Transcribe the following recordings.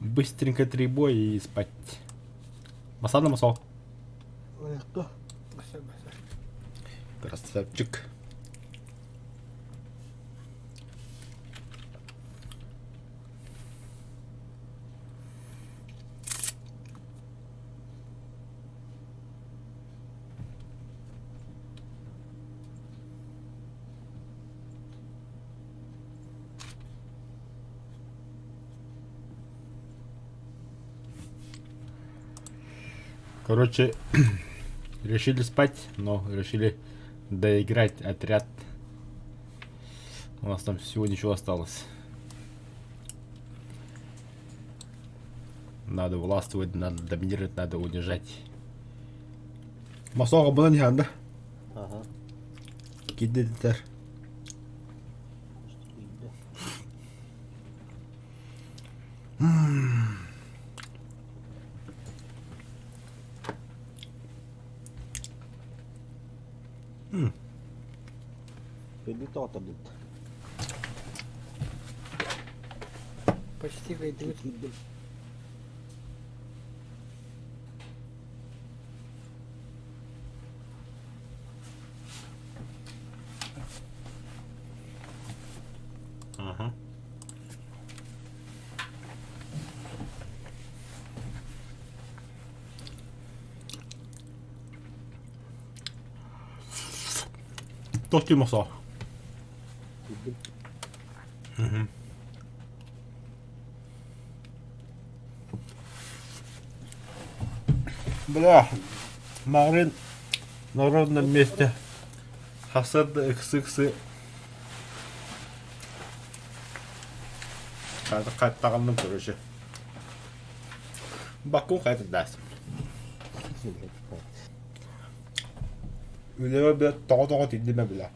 Быстренько три боя и спать. Масана масо. Красавчик. Короче, решили спать, но решили доиграть отряд. У нас там всего ничего осталось. Надо властвовать, надо доминировать, надо унижать. Масоға бұдан иһанда. Ага. Киддитер. Күндү тоҕотордут. Почти выйдут. Киирдим. Ага. Тохтуу мохсоо. Киирдим. Бля, Марын на ровном месте. Хасад XX. Хаттаҕынным короче. Бакку хайтырдаас. Үлэбэ бля тоҕо-тоҕо тиийдимэ бля.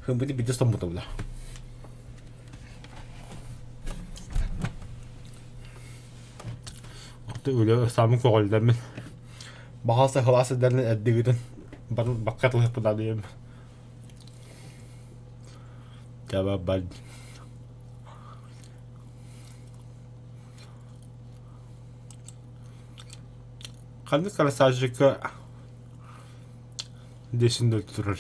Хымпыты биирдэ соммута бля. Оттон үлэ самын көҕүллэммин. Баҕа сахалаас сирдэринэн эрдигитин бакка тылыһыппын аныйым. Таба бад. Ханнык красавчика десин турар.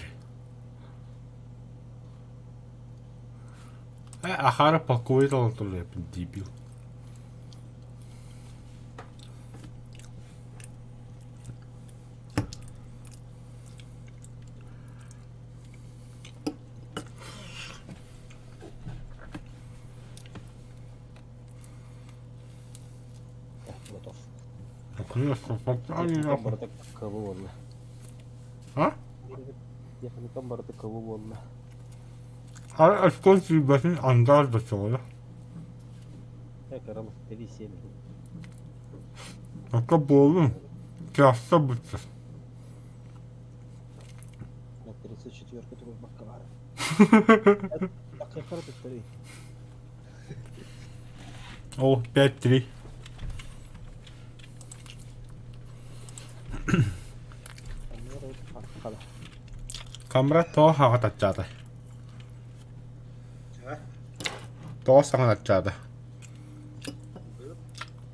Ахара полковой талан турар дебил. Готов. Наконец-то Барыта кылы буолла. А? Техникам барыта кылы буолла. Хара очкон сүүрбэтин ангар да соҕула. Кырам 3-7. Пока буоллун, часта бутта. На 34-ка турар бакка баар. Бакка туттарый. О, 5-3. Камера тоҕо хаҕа таччаата? Тоҕо саҥа таччаата?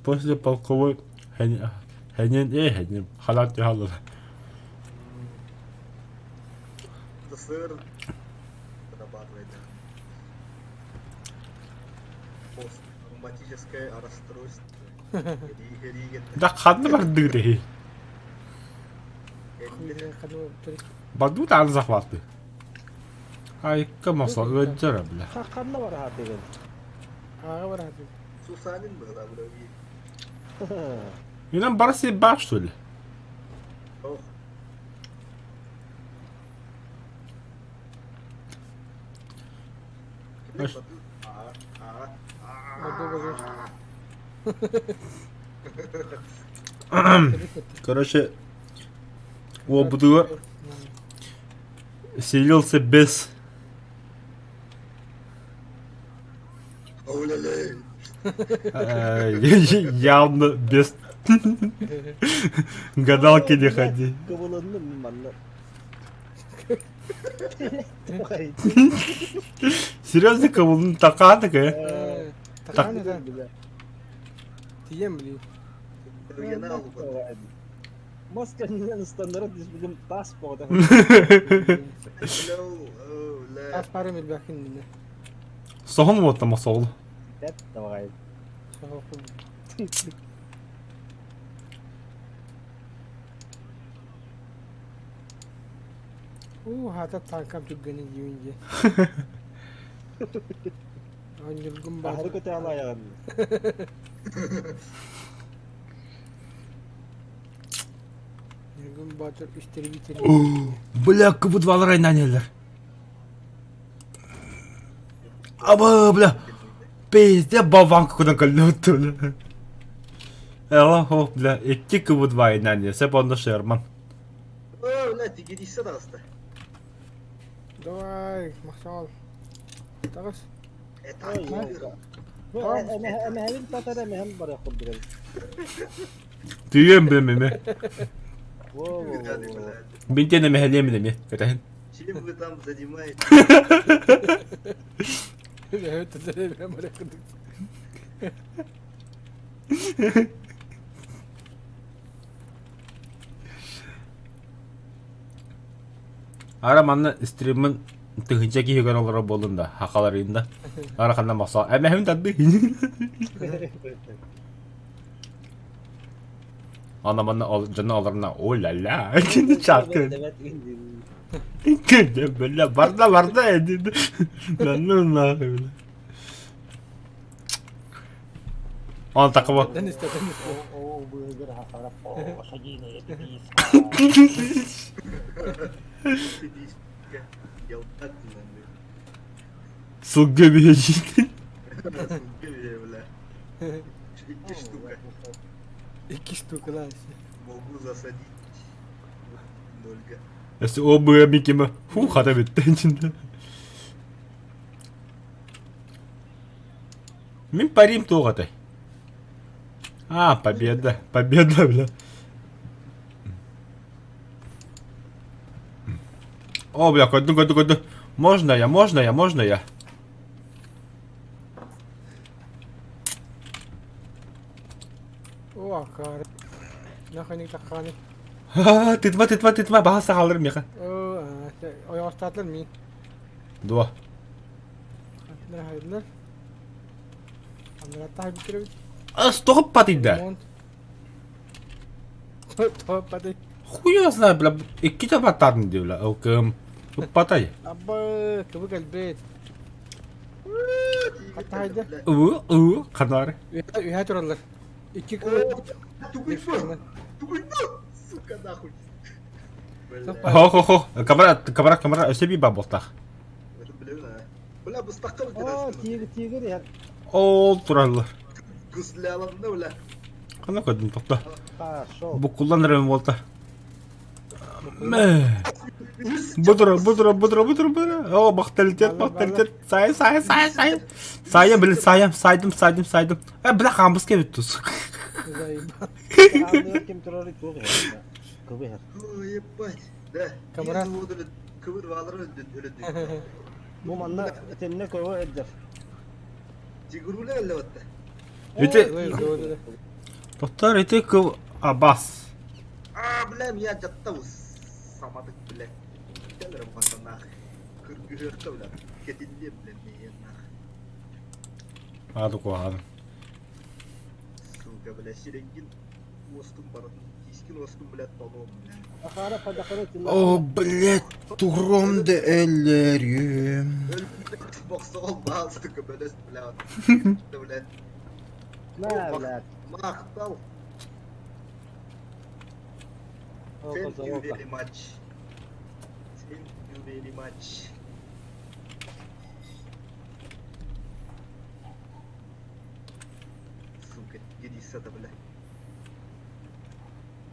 После полковой хэнин э хэнин халаат түһаллар. ДСР вырабатывает посттравматическое расстройство. Да ханна бардыы дэһи? Бардуу тааны захватты. Айка масла ыаддьара бля. Ханна бар аатыгын? Ааҕа бар аатыгын. Сусанин была бля. Инан бары сир баар что ли? Ох. Короче, уолбутугар селился без явно без гадалки не ходи. Кыбылынным манна. Серьезно, кыбылын такаатык э? Такааны да. Тиийэн билии. Уйана албат. Мас кэннинэн ыстаннара түспүтүм таас боҕото. Hello, oh, бля. Таас пары билбэккин иннинэ. Соһон уоттама соҕул. Тэп давай. Соһоқпун. Уу, хаата танкам түргэнин диибин дии. Оонньургум Аһары баатыр. көтөҕөн айаҕын. Ньургун Боотур истребитель. Бля, кыбытвалар айнанеллер. Аба, бля. Пиздец, болванка куда кольнут, бля. Эла, хо, бля, икки кыбытва айнане, сеп онно Шерман. О, бля, тигириссе таҕыста. Давай, Махсал. Таҕыс. Это Ой, тигр. Бу эмэһэбин татар эмэһэм барыах курдук эбит. Түйем бля меме. Во, во, во, во. Бинтен эмэһэлиэм эмиэ, кэтэһин. Чем вы там занимаетесь? Ара манна стриммин тыһыынча киһи көрөн олорор буоллун да, хахаларыйын да. Ара ханна махсаа. Эмэһим тарды. Ана манна дьоно олорно о ля ля чаткы. Бля, барда барда эдин. Да ну нахуй, бля. Он такого. Сылгы биһиги. Икки штука. Икки штука, Могу засадить. Нольга. Если оба микима. Фу, хата бүттэ. Мин парим туох этэй? А, победа, победа, бля. О, бля, көрдүм, көрдүм, көрдүм. Можно я, можно я, можно я? О, акаары. Наханик таккааны. Тытма, тытма, тытма, баха сахалыр миэхэ. Оо, ойоҕостаатылар миин. Дуо. Хайдылар. Андаратта хайбыттыр Ас тоҕо патыйда? Тоҕо патый. Хуй я знаю, бля, иккитэ баттаатын дии, бля, ылкым. Ыппатай. Абба, кыбы кэлбит. Хатта хайда. Ыы, ыы, ханары. Үһэ тураллар. Икки кыбы. Тугуйбу! Тугуйбу! Сука, нахуй! Хо хо хо, камера, камера, камера, өссө биир баар буолтаах. Бля, быстахха Оо, тигр, тигр иһэр. Ол тураллар. Гусляланна, бля. Ханна көрдүм тохто. Пошел. Буккуллан эрэн буолта. Мэ. Бутура, бутура, бутура, бутура, бутура. О, бахталитет, бахталитет. Сай, сай, сай, сай. Сайым, блин, сайым, сайдым, сайдым, сайдым. Э, бля, хамбыс кэбит тус. Заебал. Ким турары туох иһэр. Кыбы иһэр. Ой, ебать. Да. Камера. Кыбыр валар өлөдү. Бу манна итиннэ көбө эрдэр. Тигруля әллә батта. Ити Тоттор ити кыл абас. А, бля, меня жаттабыз. Самадык, бля. Келерим ханна нах. Кыргыһыахта, бля. Кетинде, бля, мен нах. Аады куһаҕан. Сука, бля, сиренгин уостум баратын. Тискин уостум, бля, толуом, бля. Ахара падахара тилла. О, блядь, туром да эллерим. Боксоҕол баал, сука, бөлөс, бля. Бля. На, блядь. Махтал. Thank you very much. Thank you very much. Сука, гидиссата, бля.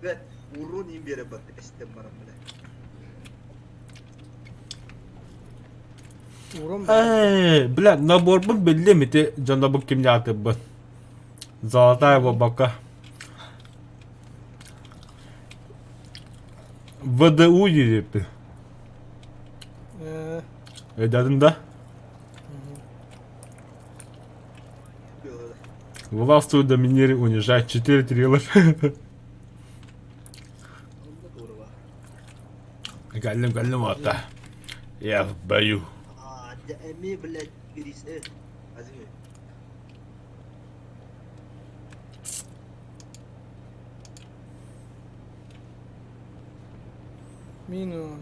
Бля, урон им бере бат, эстен барам, бля. Урон Ээ, бля, наборбун биллим ити дьонобун кимнээтибин. Золотая бабака. ВДУ диэбиппин. Өйдөөтүм да? Властвуй, доминируй, унижай. 4 триллер. Онно туора Кэллим, кэллим уотта. Я в бою. Аа, дьэ эмиэ, блядь, Грис, возьми. Минус.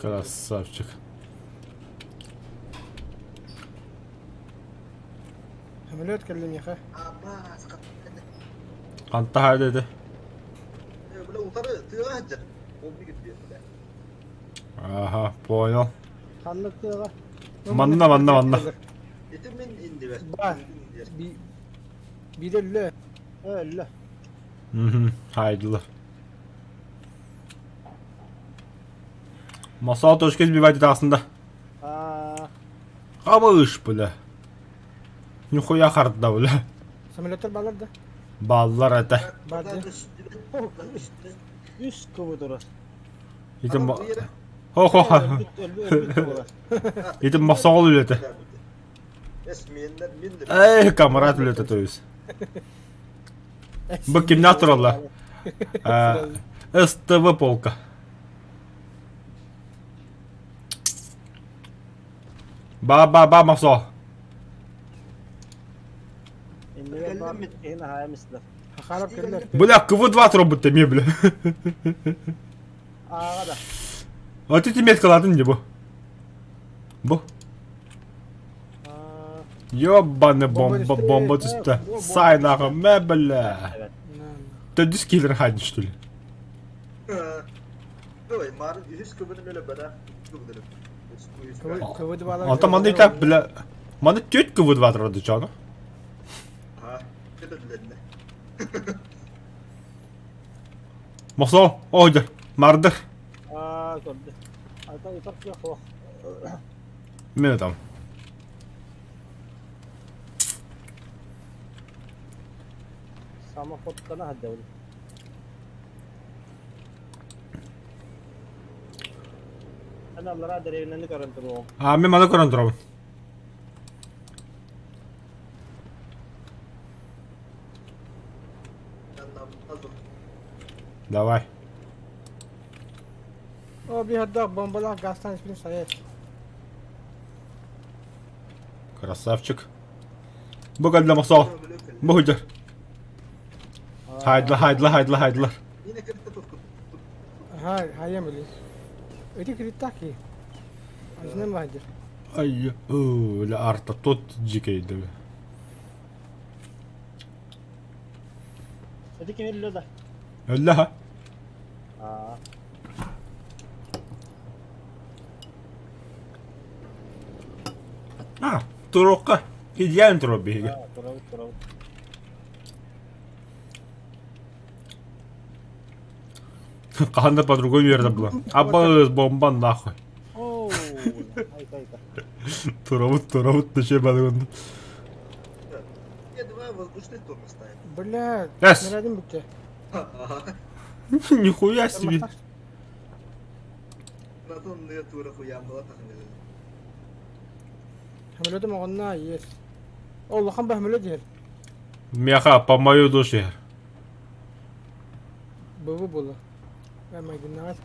Красавчик. Самолет кэллэ миэхэ. Абаас, хаттана. Хантаһа деді. Бля, утары тыаҕа сылдьар. Ол биир диэн, бля. Ага, понял. Ханнык тыаҕа? Манна, манна, манна. Ити мин иннибэр. Ба. Биир өллө. Өллө. Мгм, хайдылар. Масал точка сбивать aslında. Аа, Хабыш, бля. Нихуя харда, бля. Самолеттар балар да. Баллар это. Бар дии. үс кубу турар. Ити Хо-хо. Өлбүт, өлбүт, өлбүт кубулар. Ити мосоҕол үлэтэ. Эс меннер мин Эй, камрад үлэтэ то есть. Бу кимнээх тураллар? СТВ полка. Ба-ба-ба мосоо. Иннигэр баар киһини хаайам истилэр. Хахарап кэллэр. Бля, КВ-2 турбут эмиэ, бля. Ааҕа да. А ты меткаладын не бу? Бу. Аа, Ёбаный бомба, бомба түстэ. Сай нахуй, мэ, бля. evet. Төрдүс киллер хадин, что ли? Давай, марын үһүс көбүнүм эле бара. Көбүнүм. КВ балар. Онтон манна и так, бля... Манна түөрт КВ-2 турар дьоно. Ha, көтөллөрүнэ. Мосоо, оодьор, мардыр. Аа, көрдө. Ата ытар кыах суох. Мин там. Самоходканы сылдьабын. Эн аллараа дэриэбинэни көрөн туруоҕуҥ. А, мин маны көрөн турабын. Давай. О, биһэрдээх бомбалаах газтан испин сайар. Красавчик. Бу кэллэ мосоо. Бу сылдьар. Хайдла, хайдла, хайдла, хайдла. Ха, хайам били. Эти кириттаки. Азынан баһдыр. Ай, ля арта тот дикий да. Ити ким өллө да? Өллө Аа. А, туруохха. Идеально туруох биһиги. Аа, турабыт, турабыт. Хаһан да по-другому үөрдэ була. Аббас бомба нахуй. Оо, айка айка. Турабыт, турабыт да şey балыгын. Я два воздушный тормоз ставим. Бля, Эс. снарядым бүттэ. Нихуя себе. Натон не тура хуям была тахын. Самолетым оҕонно есть. Ол улахан баһмөлө диэр. Меха, по мою душе. БВ было. Майгыннаҕас.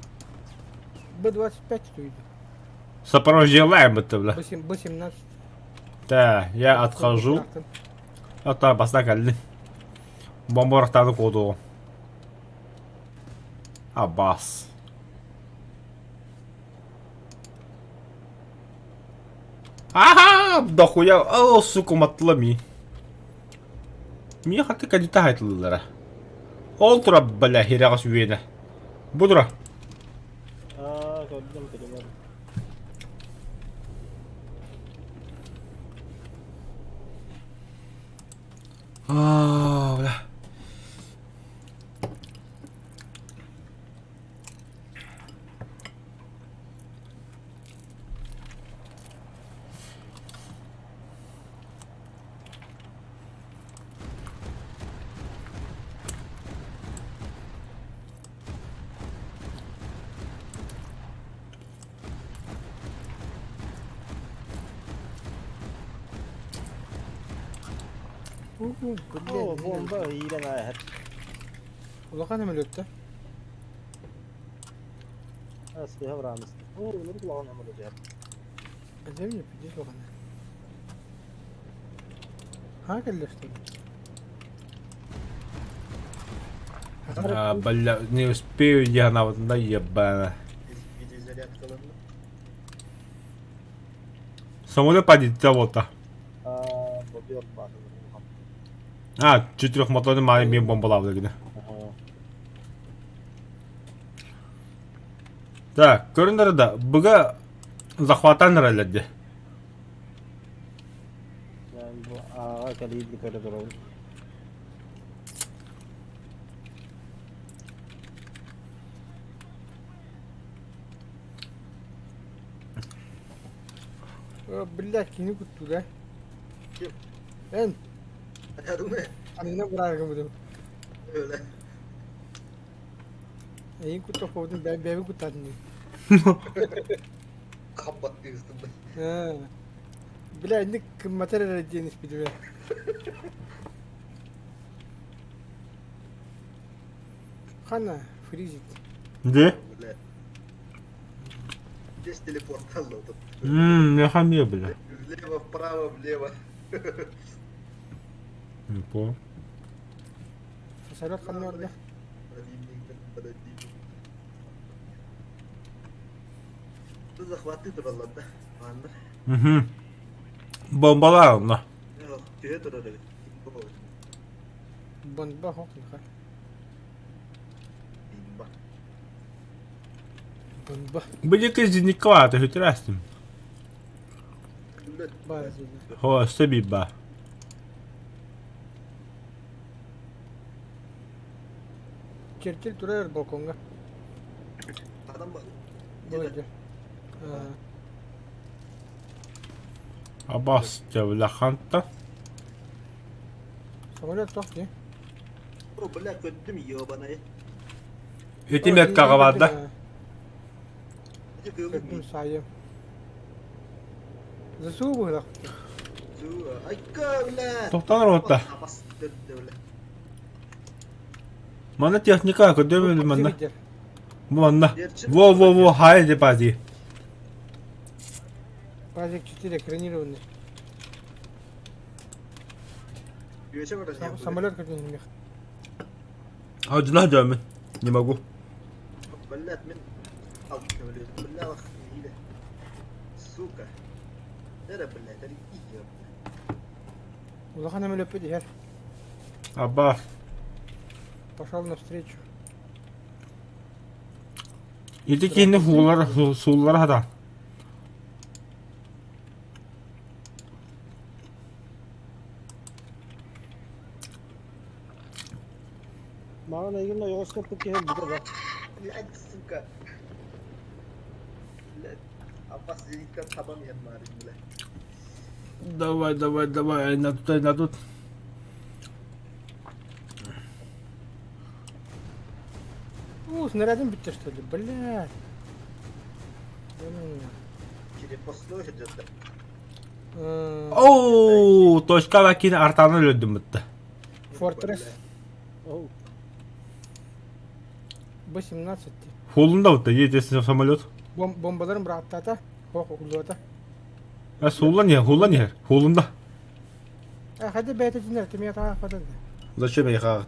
Б-25 туйду. Сопровождаем это, бля. Б-17. Да, я отхожу. А то баста кэллин. Бомборохтаны куотуоҕум. Абас. Аха, дохуя, о, сука, уматтыла ми. Миэхэ хатты кадита хайтылылара. Ол тура, бля, хирэҕэс үөнэ. Бу тура. Аа, көрдүм, көрдүм. Аа, бля. О, бомба иирэн ааһар. Улахан самолетта. Сыһа быраамыс. О, улахан улахан самолет. Где мне пиздец улахан. Ха кэллэ что ли? А, бля, не успею я на вот на ебана. Видеоизоляткаланна. Самолет падет вот-то. Аа, бобер баар. А, четырехмоторный маленький бомбалав гына. Так, көрүннэр да, быга захватан эрэллэр дии. Бу ааҕа кэлиилли көрө турабын. Блядь, кини куттуура. Ким? Эн, Атарымы? анына бырааргым будум. Öyle. Эйин куттаппабытын бэйэбин куттаатын дии. Хаппаттыы ыстым. Бля, инник кымматар эрэ диэн испитим ээ. Хана, фризит. Где? Бля. Здесь телепорт тут. Ммм, я хамье, бля. Влево, вправо, влево. Не понял. Самолет ханна барда? Ты захваты тураллар да? Манна. Угу. Бомбалар онно. Төһө турар эбит? Бомба хох Бимба. Бомба. Били зеникова, ты хоть раз там. Бар Хо, себиба. Черчилль турар балкоҥҥа. Адам бар. Бу Абас ханта. Самолет тох дии. О, бля, көттүм ебаный. Эти меткаҕа бар да? Көттүм сайым. Засуу быһылах. Айка, бля. Тохтан рота. Абас бля. Манна техника көдөмөл манна. Бу манна. Во во во хай де бази. Пазик 4 экранированный. Самолет как-нибудь. Hadi lan Не могу. Блядь, мен... Бля, Сука. Это, блядь, это Улахан самолет иһэр. Аба. Пошел навстречу. Ити киһини сууллара сууллара хата. Маған эйгин ойоҕоско киһи өлбүтэ да. Блядь, сука. Блядь. Аббас зениткан табам янмарын, блядь. Давай, давай, давай, на тут, на тут. У, снарядом бүттэ что ли? Блядь. Крепостной где-то. Оу, точка кини артаны өлөдүм бытты. Фортресс. Б-17. Хулунда бытты, едесин самолет. Бомбаларын бырахтата. Хох улуата. А суулла не, хулла не, хулунда. А хады бэйте динер, ты меня таах падан. Зачем я их А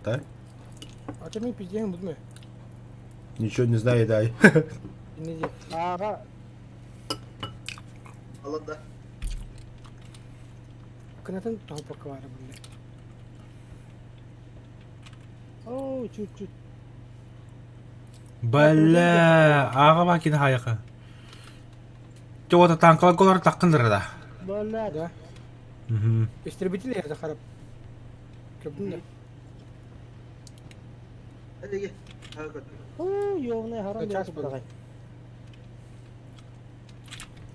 ты мне пиздец буду. Ничего не знаю, дай. Не Ага. Аланда. Кынатын толпа бары блядь. Оо, чуть-чуть. Бля, ага бакин хайка. Чего-то танкла голар такындыр да. Бля, Да. Угу. Истребитель я харап. Көптүн да. Hadi gel. Оо, ёвный харам Час yapıp bırakay.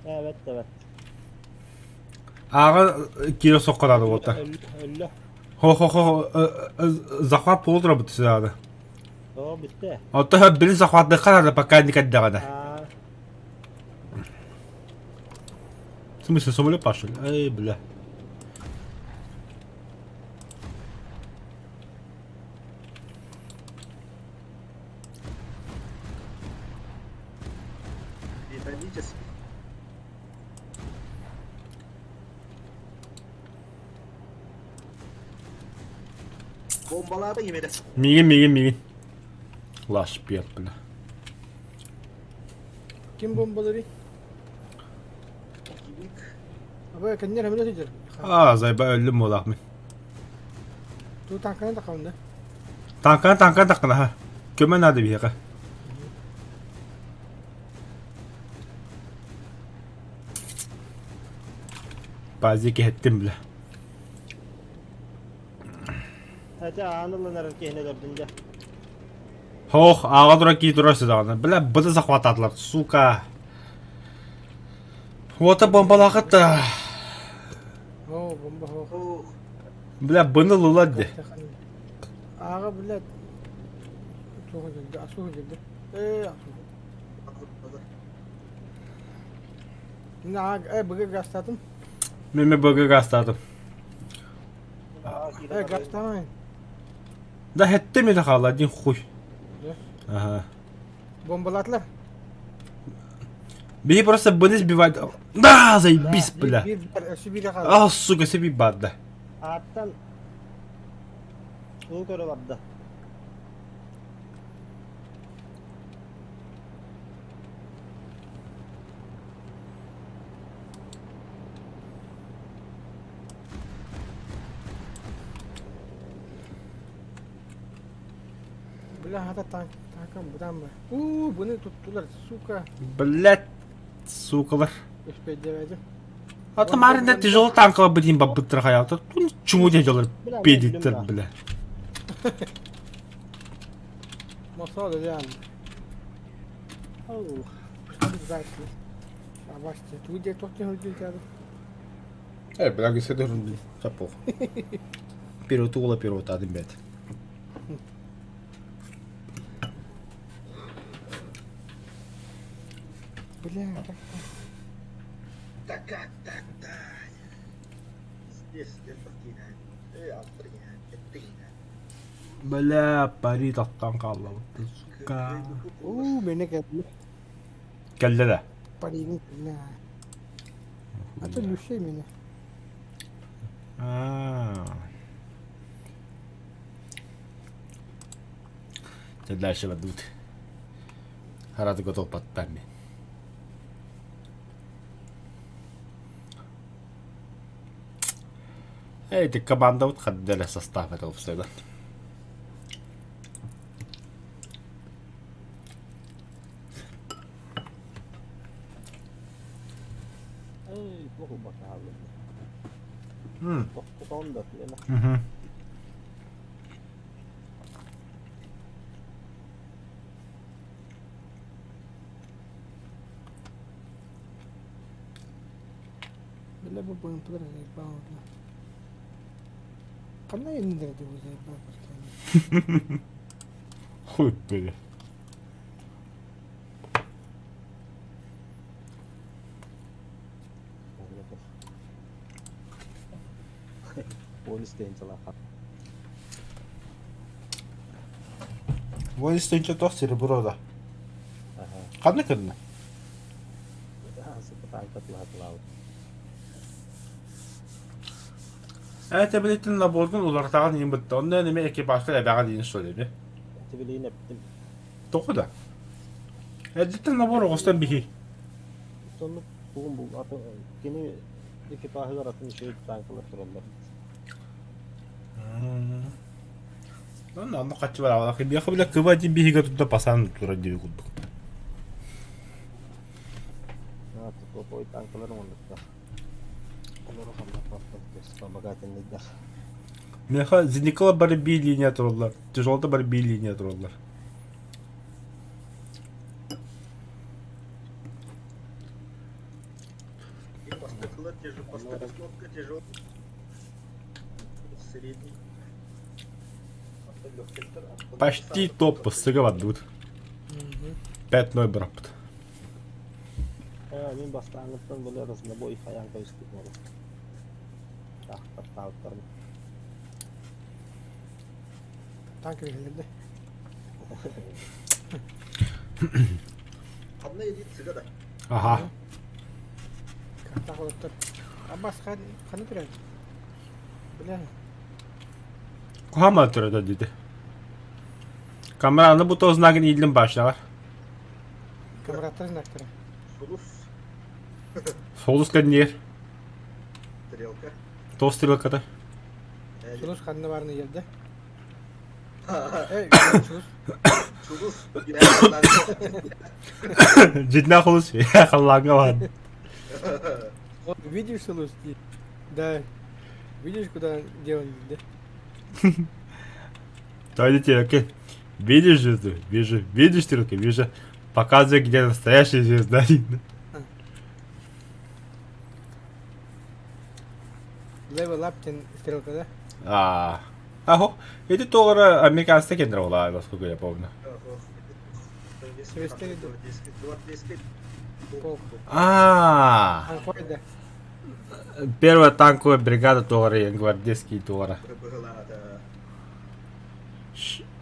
Evet, evet. Ага кире соккалады вот. Өллө. Хо-хо-хо, захват полдра бут сюда. О, битте. А то били захват дыхана пока не каддагана. А, В смысле, самолет пошел? Эй, бля. Космический. Бомбалаата ким эрэ. Миигин, миигин, миигин. Лаш пиэт, бля. Ким бомбаларый? Кибик. Абы кэннер эмне сылдьар. А, зайба өллүм буолаах мин. Ту танканы тахабын да. Танканы танканы таххына ха. Көмө наада биһиэхэ. Пазик иһэттим бля. Хотя аан ылынарын киһини өлөрдүн дьэ. Ох, ааҕа тура кии турар сыдаҕына. Бля, быты захватаатылар, сука. Уота бомбалаахыт да. О, бомба хоох. Ох, Бля, быны ылылар де. Ааҕа, блядь. Туох дьылды, асух дьылды. Э, асух. азыр, азыр. Мин ааҕа, э, быгы гастатым. Мен мен быгы гастаатым. Э, гастамайын. Да хетте ми хаалла один хуй. Да. Ага. Бомбалаатылар. Биһи просто быны сбивать. Да, заебись, бля. Биир өссө биирэ хаалла. А, сука, себе бада. Ааттан уу көрө барда. Бля, хата танк, танкам быдан ба. Уу, буну туттулар, сука. Блять, сукалар. Үспэйдээбэтим. А там аренда тяжело танково блин бабыттыр хаялта. Тут чему делали Бля, педиттер, бля. бля. Мосол диэн. Оу. Абасте, тугу диэ туох диэн үрдүн Э, бля, гесе дөрүн сапох. Переутула переутадым бет. Бля, как Да как так-то? Пиздец, это Э, алтыргина, эттигина. Бля, пари таттан қалла сука. Уу, мені кэллэ. Кэллэ да. Паригын бля. А то люшей меня. А. Дальше ведут. Рад готов под тами. Эти команда вот ходили состав этого всегда. Эй, плохо бакалым. Тохтотон да тиэмэ. Угу. Бля, бу БМПлар заебал. Ханна иннилэр этэ бу заебал постоянно. Хуй, бля. Полис тыһыынчалаах. Вон истинче тох серебро да. Аха. Ханна кынна? Сыпатаан катылаатылаабыт. Это билетин набордун улартаган иин бытта. Онно неме экипажка эбэҕэ диин сөйлеби. Эти билигин эптим. Тоҕо да? Эдиттен набор оҕустан биһи. Соннук тугун бул атын кини экипажыгар атын үчүгэй танкалар тураллар. Онно онно хаччы бар. Биэхэ биле кыба дин биһигэ тутта пасан тура диби курдук. Аа, тотой танкалар оҥорбуттар. Олору хамнаппаттар, вспомогательныйдар. Меха Зеникала бары би линия тураллар. Тяжелда бары би линия тураллар. Бастакылар тяжелый, бастакы кнопка тяжелый. Средний. Антон легкий, Антон Почти топ сыга бардыбыт. 5-0 быраппыт. Ээ, мин бастааҥҥыттан били разнобой хайаан көстүк буолар. Таахтар таабыттарым. Танк кэллэ. Ханна едит сыга да. Аха. Картах олоттор. Аббас ханы түрән? Билэн. Кухама түрәдә диде. Камераны бу тознагын идлим башлар. Камераттар знактары. Сулус. Солус кәднер. Стрелка. Тос стрелкада. Сулус ханна барны елде. Эй, Сулус. Сулус. Житна хулус. Халланга бар. Видишь Сулус? Да. Видишь, куда где он, да? Дойдите, окей. Видишь звезду? Вижу. Видишь стрелки? Вижу. Показывай, где настоящая звезда. Level up диэн стрелка, да? А, Ахо, эти тоҕо американцы кендер буолаа, насколько я помню. Полк. А, Анхойда. первая танковая бригада тоҕо гвардейский тоҕо.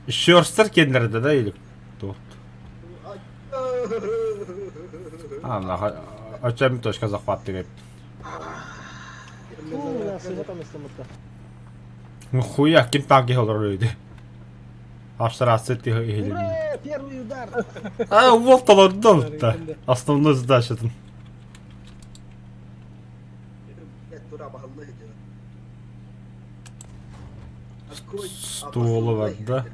Шерстер кендер да или кто? А, нахуй, а чем точка захват ты? Ну хуя, ким танки олорор үйдü. Апсарасы ты Ура! Первый удар! А, вот олорду да. Основной задача там. Столова, да?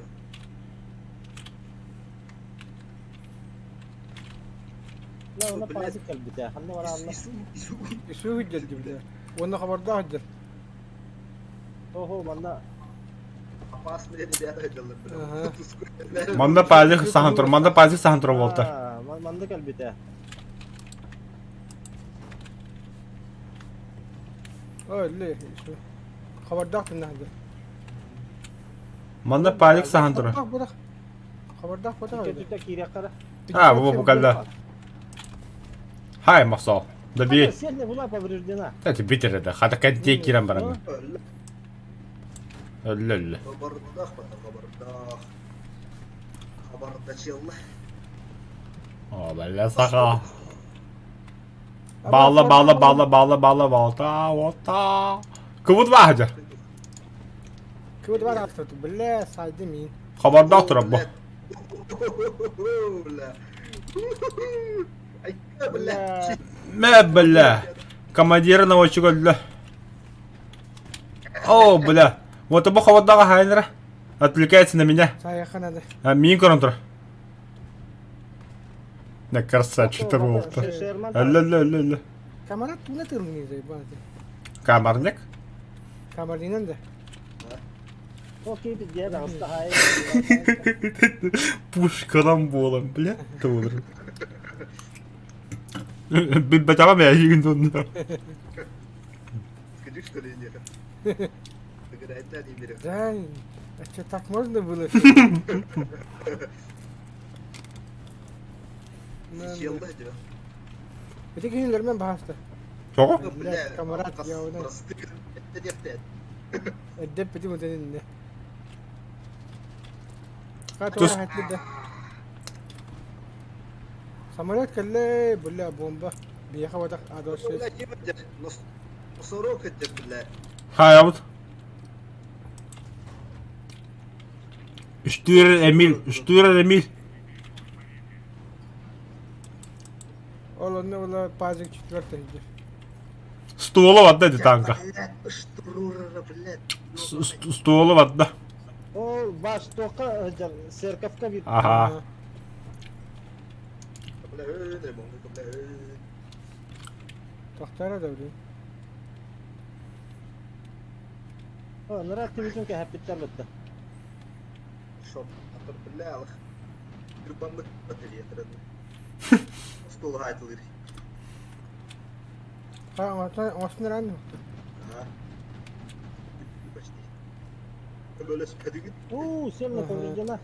Исүү дьэлди бile. Уонна хабардаах дьэл. Ого, манна. Опасные ребята дьэллэр. Манна пазик сахан тур, манна пазик сахан тур болта. Манна кэлбитэ. Ой, ле, исүү. Хабардаах тыннаах дьэл. Манна пазик сахан тур. Хабардаах ботах. Түтэ киириэххэ. А, бу бу кэллэ. Хай, Махсол. Добей. Сильно была повреждена. Это битер это. Хата кэнти киран баран. Өллө. Хабардаах бата хабардаах. Хабардачылла. О, бля, саха. Баала, баала, баала, баала, баала, балта, ота. Кубут баһа. Кыбыт бар автот. Бля, сайды мин. Хабардаах турар бу. Бля. Бля. Мэ, бля. Командир наводчик өллө. О, бля. Вот бу хабардаага хайнара. Отвлекается на меня. Саяха надо. А, мин көрөн тур. Да красавчик ты болта. Өллө, өллө, өллө, өллө. Камарат туна тырмый заебанты. Камарник. Камардинан да. Окей, где там Пушкалан буолан, бля, туолар. Билбэтэҕим ээ игин донна. Скажи, что ли, нет? Да, а что, так можно было? Ити кинилэрмен баһаста. Тоҕо? Блядь, камарат явно. Эдде пити мутенинне. Тус- Самолет кэллэ, бля, бомба. Биэхэ батах адос. Хайабыт. Штюрер Эмиль, Штюрер Эмиль. Ол онно була пазик четвертый иди. Ствола ватда ди танка. Ствола ватда. Ол баш тоқа церковка бит. Ага. Тохтара да блин. Нара тибитин кэһэппиттэр бытта. Ха, оснаран. У, сильно повреждена.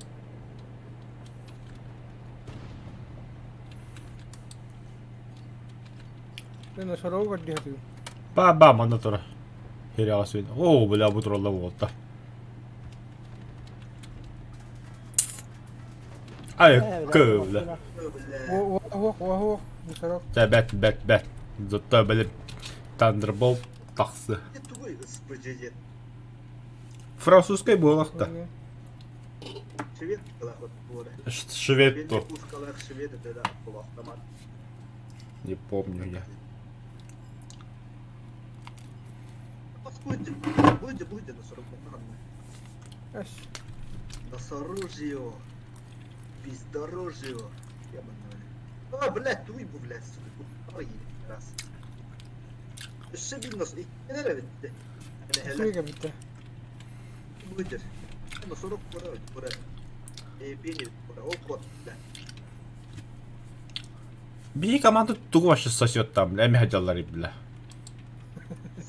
Мен сороо көрдү. Ба ба манна тура. Херясвин. О, бля, бу туралла буолта. Ай, кө, бля. О, Уох, уох, уох, мусорок. Чэ, бэт, бэт, бэт. Зато, били, Thunderbolt тахсы. Тугуй СПЖ Французскай буолахта. Швед буолар. Швед то. Пушкалаах швед это полуавтомат. Не помню я. Будете, будете на 40 Носорожье. Бездорожье. А, блядь, туйбу, блядь, сука. Ой, раз. Өссө биир нос иккилэр эбитте. Үчүгэй эбиттэ. Быдыр. Носорог кура кура. Эбини кура. Ол кот. Биһи команда тугу вообще сосет там, бля, эми хадьаллар бля.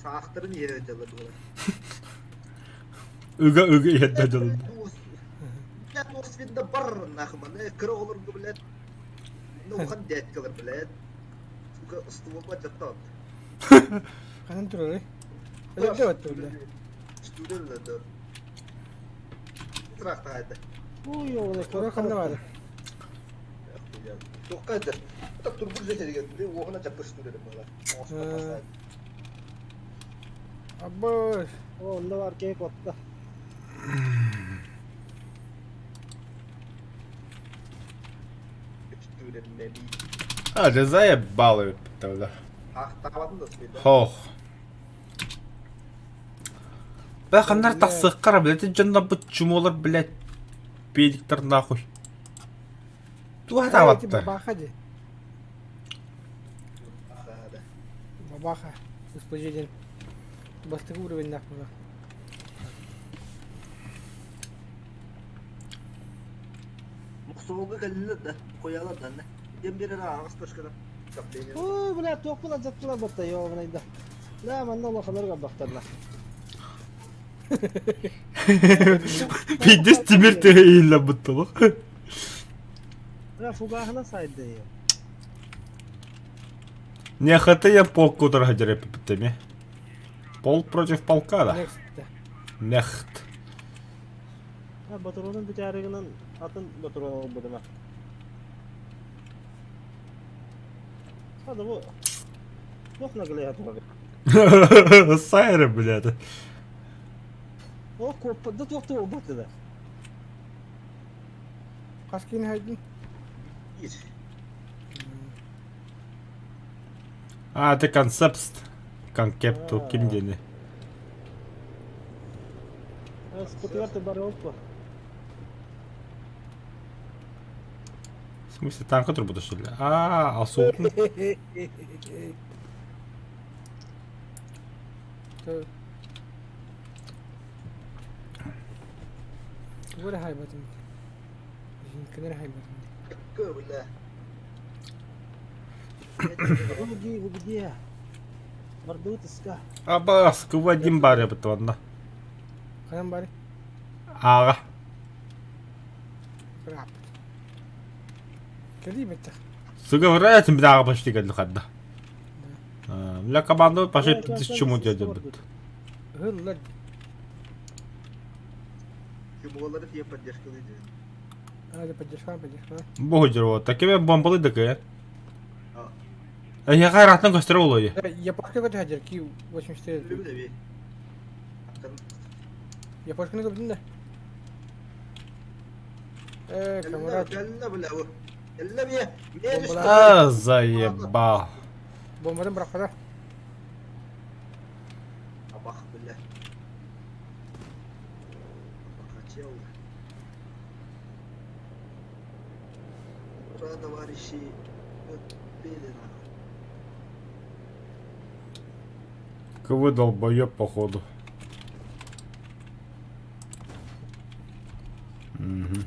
Саахтарын иһэ дьаллар буолар. Ыга ыга иһэрдэ дьаллар. Блядь, Освинда бар нахманы, кыра оҕолорго, блядь, ну улахан дядькалар, блядь. Сука, стволба дьаттаат. Ханан турарый? Өлөрдө баттı бля. Студент да. Трахтаайды. Ой, оны Тура ханна баар? Тоққа эдер. Так турбур жетерген. Оғына жаппы студент буолар. Абы. Онда бар кек отта. А, да заебало, бля. Ахтаабатын да спейді. Хох. Бля, ханнар тахсыққара, блядь, дьонно бут чумолар, блядь, педиктар нахуй. Туха таабаттар. Бабаха ди. Бабаха. Господин. Бастакы уровень була. Мохсоҕолго кэллилэр да, хоялар да, диэн биэрэр аҕыс точканан давление. Ой, бля, туохпун алдьаттылар батта, ёбанайда. Да, манна улаханнар барбахтарна. Пиздец тимир төһө иһиллэн буттулук. Бля, фугаһына сайды. Не хаты я полк утара хадьар эппиттеми. Полк против полка да. Next. Нехт. Бля, батронун бүтээригинэн атын батрон ылбытыма. Hadi bu. Туох наглея турар. Сайры, блядь. О, коппа, да туох туох да. Хас киин хайдын? Ир. А, это концепт. Конкепту ким диэни. Спутугар бар оппа. В смысле, танка турбута, что ли? А, асуутун. Тугу эрэ хайбатым. Кинини хайбатым. Кö, бля. Вы вы где? Бардутыска. Аба, сквадим бар эбит онно. Ханан бары? Ааҕа. Рап. Кэлии бэттэх. Суга этим бля почти кэлли хадда. Бля команда пошли чему дядя бит. Ыһыллар. Чумолары тиэ поддержка диэн. А, поддержка, поддержка. Богу дерво, такие бомбалы дакая. А. А я хайратна көстөр олой. Япошка көтө хадьар ки 84. Любит Япошканы көрдүн да. Э, камрад. Кэллэ бля бу. Кэллэ бие. Мне А, заебал. Бомбадан бырахпата. Абах бля. Хотел. Ура, товарищи. Отбили нахуй. Кого долбоеб походу.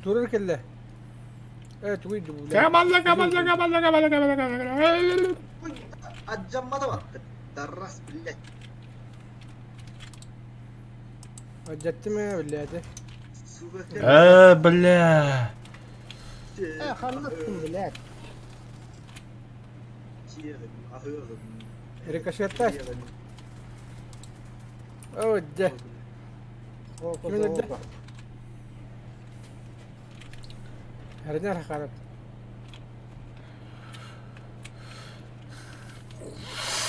Турар кэллэ. Э, тугуй бу. Команда, команда, команда, команда, команда, команда. Ой, Аджаммада батты. Даррас, блядь. Дьаттым блядь. Сука. Э, бля. Э, ханнаттым, блядь. Рикошеттас. О, дьэ. О, Ким өлөрдө? Эрдэ харап.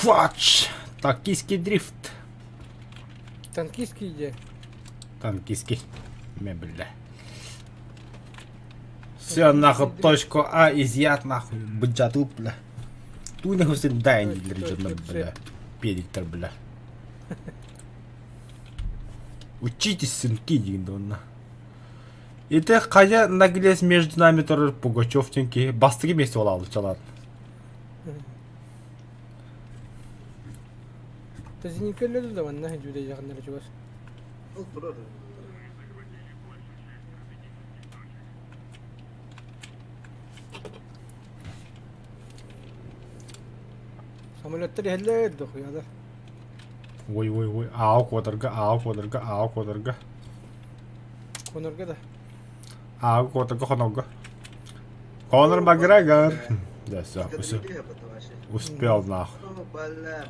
Фач! Токийский дрифт. Танкистский дьэ. Танкистский. Мэ бля. Все нахуй точку А изъят нахуй. Быджату бля. Ту нахуй сын дай дьонно бля. Педиктер бля. Учитесь, сынки, диэн онно. Ити хайа наглец между нами турар Пугачев диэн киһи бастакы миэстэ буолаабыт чалаат. Тэзиникэллэр да манна дьүдэйэҕиннэр чугас. Ол турар. Самолеттар иһэллэр дохуйалар. Ой ой ой аал куотарга аал куотарга аал куотарга. Хонорго да. Аал куотарга хонорго. Конор Макгрегор. Да, все, успел нахуй. О, бля, бля.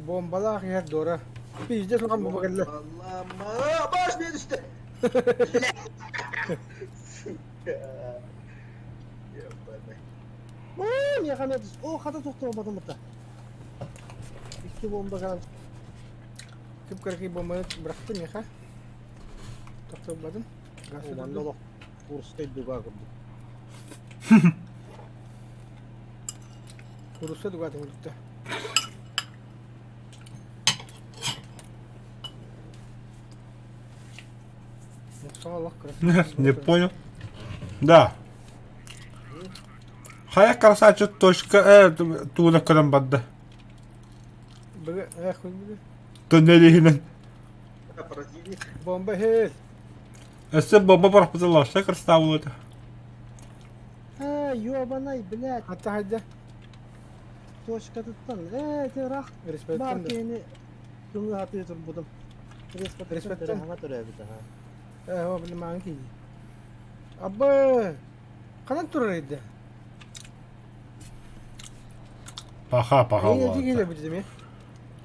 Бомбалаах иһэр Дора. Пиздец улахан бомба кэллэ. Аллама, баш мен үстэ. Сука. Ебаный. Оо, миэхэ эмиэ Оо, хата тохтообатым бытта. Икки бомба кэлэн Кып-кыракый бомбаны бырахтым миэхэ. Тохтообатым. Газ Оо, манна олох Курскай дуга курдук. Курусса дугатын курдукта. Не понял. Да. Хайа красавчик точка тууна көрөн барда. Туннель иһинэн. Противник. Бомба хел. Өссө бомба бырахпытыллар, красава это. Э, ёбанай, блядь, Хатта хайда. точкатыттан. Э, ити ыраах баар Респектен. киһини көҥү хатыы турбутум. Респектен Респектен. хаҥа төрөөбүт аха. Э, о, били маан киһи. Абы! Ханан турар еді? Паха, паха Эйин эти киһи буолла. бу деми.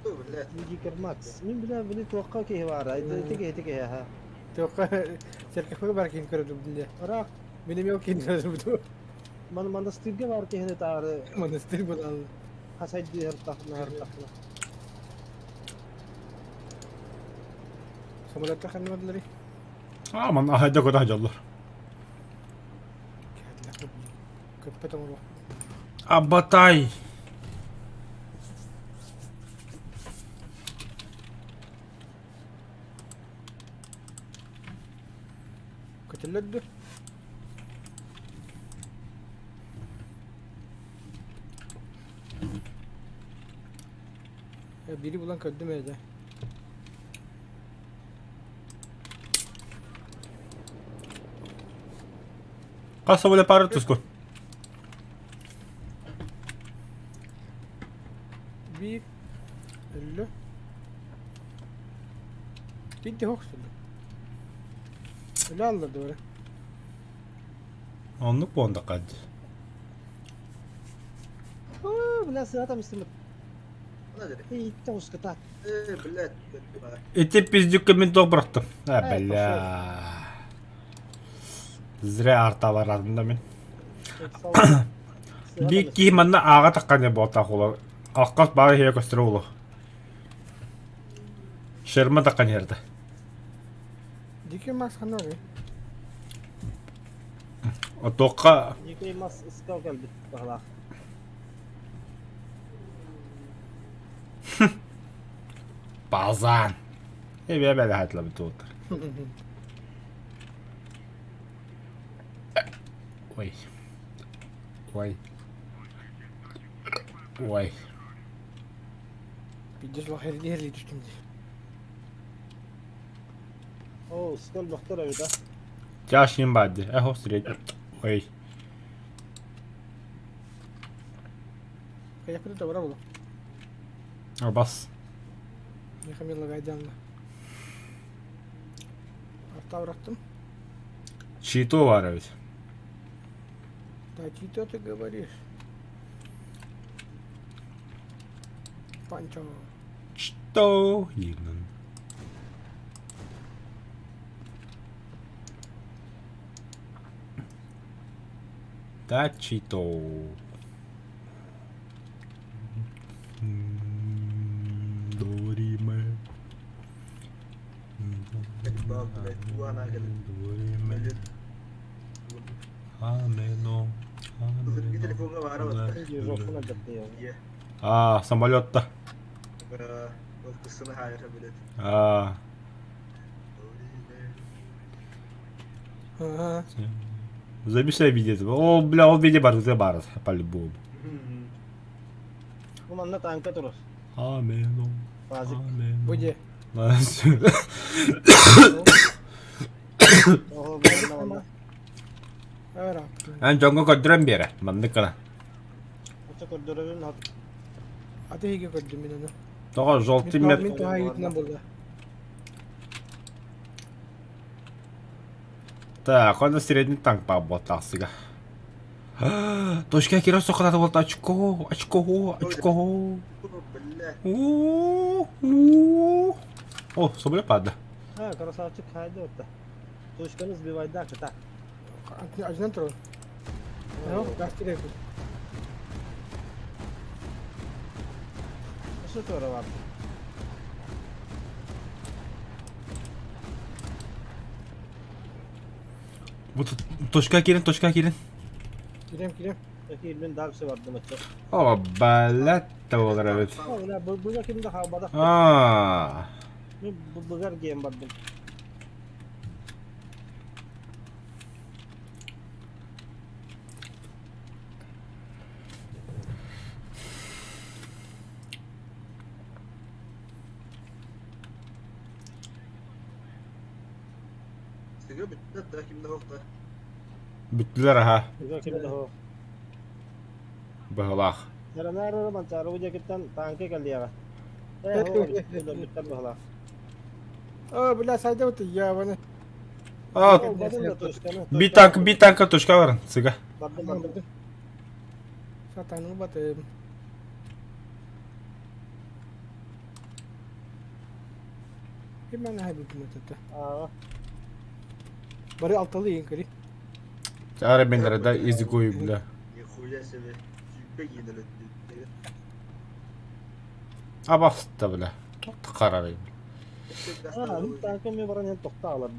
Блядь. Дикер Макс. Мин билэ били туохха киһи баара. Ити киһи ити киһи аха. Тоққа церковьга бар киһин көрөдүм диле. Ыраах Мин эмиэ киһин көрөдүм. ман монастырьга баар киһини таары Монастырь буолан. хасайдыы һыртахна һыртахна. Самолетта ханнадылар. А, ман ахайда көтө дьоллор. Көппөт оҥоро. Абатай. Көтөллөр Бири булан көрдүм эдэ. Хас соболе пары туску. Биир өллө. Бидде хохсулlu. Өлө аллар дуора. Оннук буонда кад. Оо, бля, сыата мистимит. Она дери. Итте уската. Э, блядь. Ити пиздюкка мин туох бырахтым. А, Э, бля. Зря арта барадым да мин. Биир киһи манна ааҕа таххане буолтаах ула. Алкас баара иһэ көстөр улу. Шерма таххан иһэрдэ. Дикий Макс ханна ой? Отуохха Дикий мас ыскал кэлбит баһылаах. базан. Эбэ эбэ хатлабыт туоттар. Ой. Ой. Ой. Пиздец лох херли херли түстүм дии. Оо, ыскал бохтор эбит а. Тяжким бадди. Эхо средний. Ой. Хайапыта да бара була. Бас. Михамила гайданла. Арта бырахтым. Чито бар эбит. Да чито ты говоришь? Панчо. Что? Инан. Тачито. Дориме. Амено. А, самолетта. А. Записай видео. О, бля, ол видео барыта бар, по-любому. Бу манна танка турар. Амено. Пазик. Амено. Бу дьэ. Оһо, манна манна. Эн дьоҥҥо көрдөрөн биэрэ, маннык гына. Оччо көрдөрөбүн хат. Аты иһигэ көрдүм мин ону. Тоҕо желтый мет Мин туһаайыытынан булла. Так, он средний танк буолтаахсыга. Точка кира сохрата буолта очко, очко, очко. О, самолет падла. А, красавчик хайда отта. Точканы сбивай да, так. Ажынан турар. Гастик Что тура бар? Бу точка кирин, точка кирин. Кириэм, кириэм. Киирбин дальше бардым оччо. О, блядь, буолар эбит. Бля, быга ким да хаалбатах. Аа. Мин быгар диэн бардым. Бүттүлэр аха. Быһылаах. Саранаар Манчаарыбы диэкиттэн тааҥка кэлиэҕэ. Ээ, бүттэр быһылаах. О, бля, сайдабыт ябаны. А, би танк, би танка точка баран, сыга. Бардым, бардым. Сатаны батым. Ким хабибим это? Аа. Бары алталы ең кери. Ара мен да изгой, бля. Нихуя себе. Абаста, бля. Қарарайым. Аа, танка мен баран енді тоқта алар.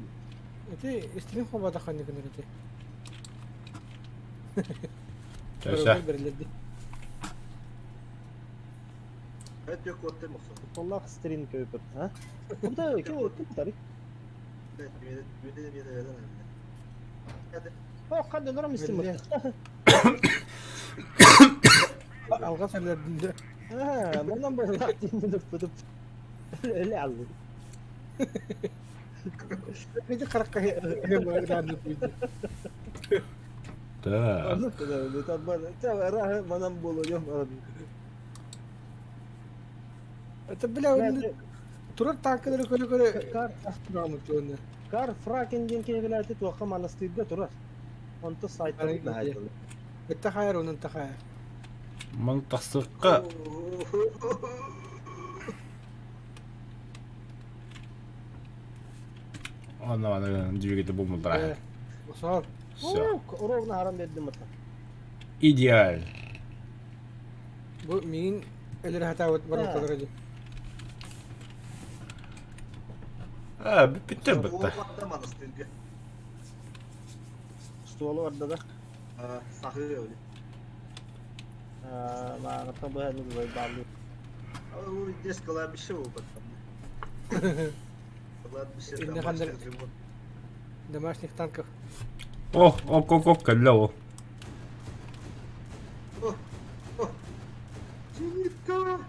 Эти истрин хобада ханны күнер эти. Чаша. Оллах стрин көйпөт, а? Куда ким ким тари? О, ханды норам истим. Алға сәлердінде. Аа, манан байлак динде бүтүп. Эле алды. Неде қараққа Да. Манан боло Это, бля, турар танкалары көрө-көрө Кар Кар фракен диэн киһилээти туохха манастыырга турар. Онто сайтар наһайтылы. Это хайар, онун тахайар. Ман тахсыкка. Ана ана двигатель бумылдыра. Осор. Все. Ровно харам бердим ата. Идеаль. Бу мин элер хата вот барып калыр. А, бүттер бітті. Стволу барда да. Сахы öyle. Аа, маагаттан бу хәнни бу баалы. Здесь кладбище вот Кладбище домашних танков. О, о, о, о, кэллэ о. О, о. Зенитка!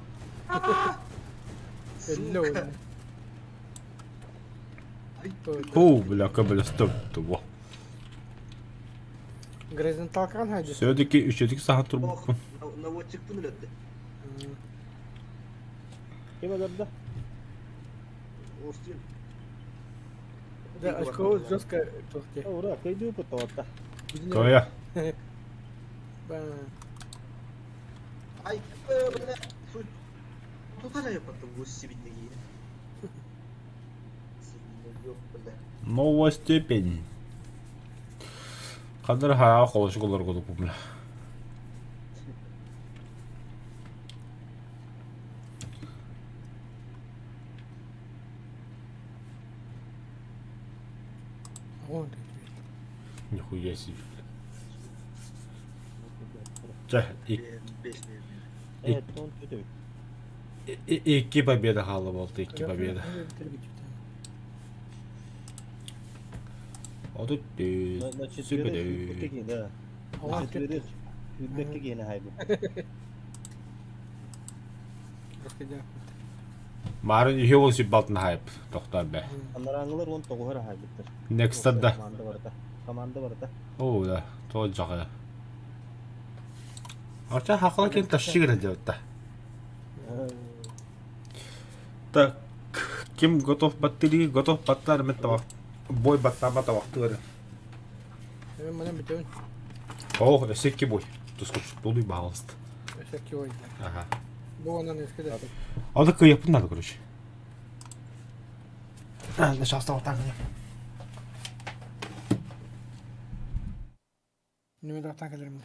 Элле О, бля, кабеля стоп, того. Горизонталкан хайды. Все-таки, все-таки саха турбуппун. Наводчик пын өлөттө. Ким өлөрдө? Остин. Да, очко жестко тохте. Ура, кыйдыы путоотта. Коя. Ай, бля, Тутара япаттым бу сибиннеги. Сибиннеги бля. Новая степень. Ханна эрэ хараҕа холочук олорго бля. Нихуя себе. Чэ, икки победа хаалла буолта, икки победа. Отут сүбэдэ. Сүүрбэккэ киһини хайбыт. Марын үһү ол сүббалтын хайып тохтоор бэ. Анарааҥылар 19 эрэ хайбыттар. Некстер да. Команда барыта. Команда барыта. Оо да, тоҕо дьаҕа. Арча хақала кем тащи гына Так, ким готов баттыри, готов баттар мен табак. Бой баттама табактыгары. Мен манан бүтэбин. О, өссө икки бой. Тускуп, толуй баалыст. Өссө икки бой. Ага. Бу онон өскө да. Аны кыйыппын надо, короче. Сейчас вот так. Нөмір атан кэлэрим.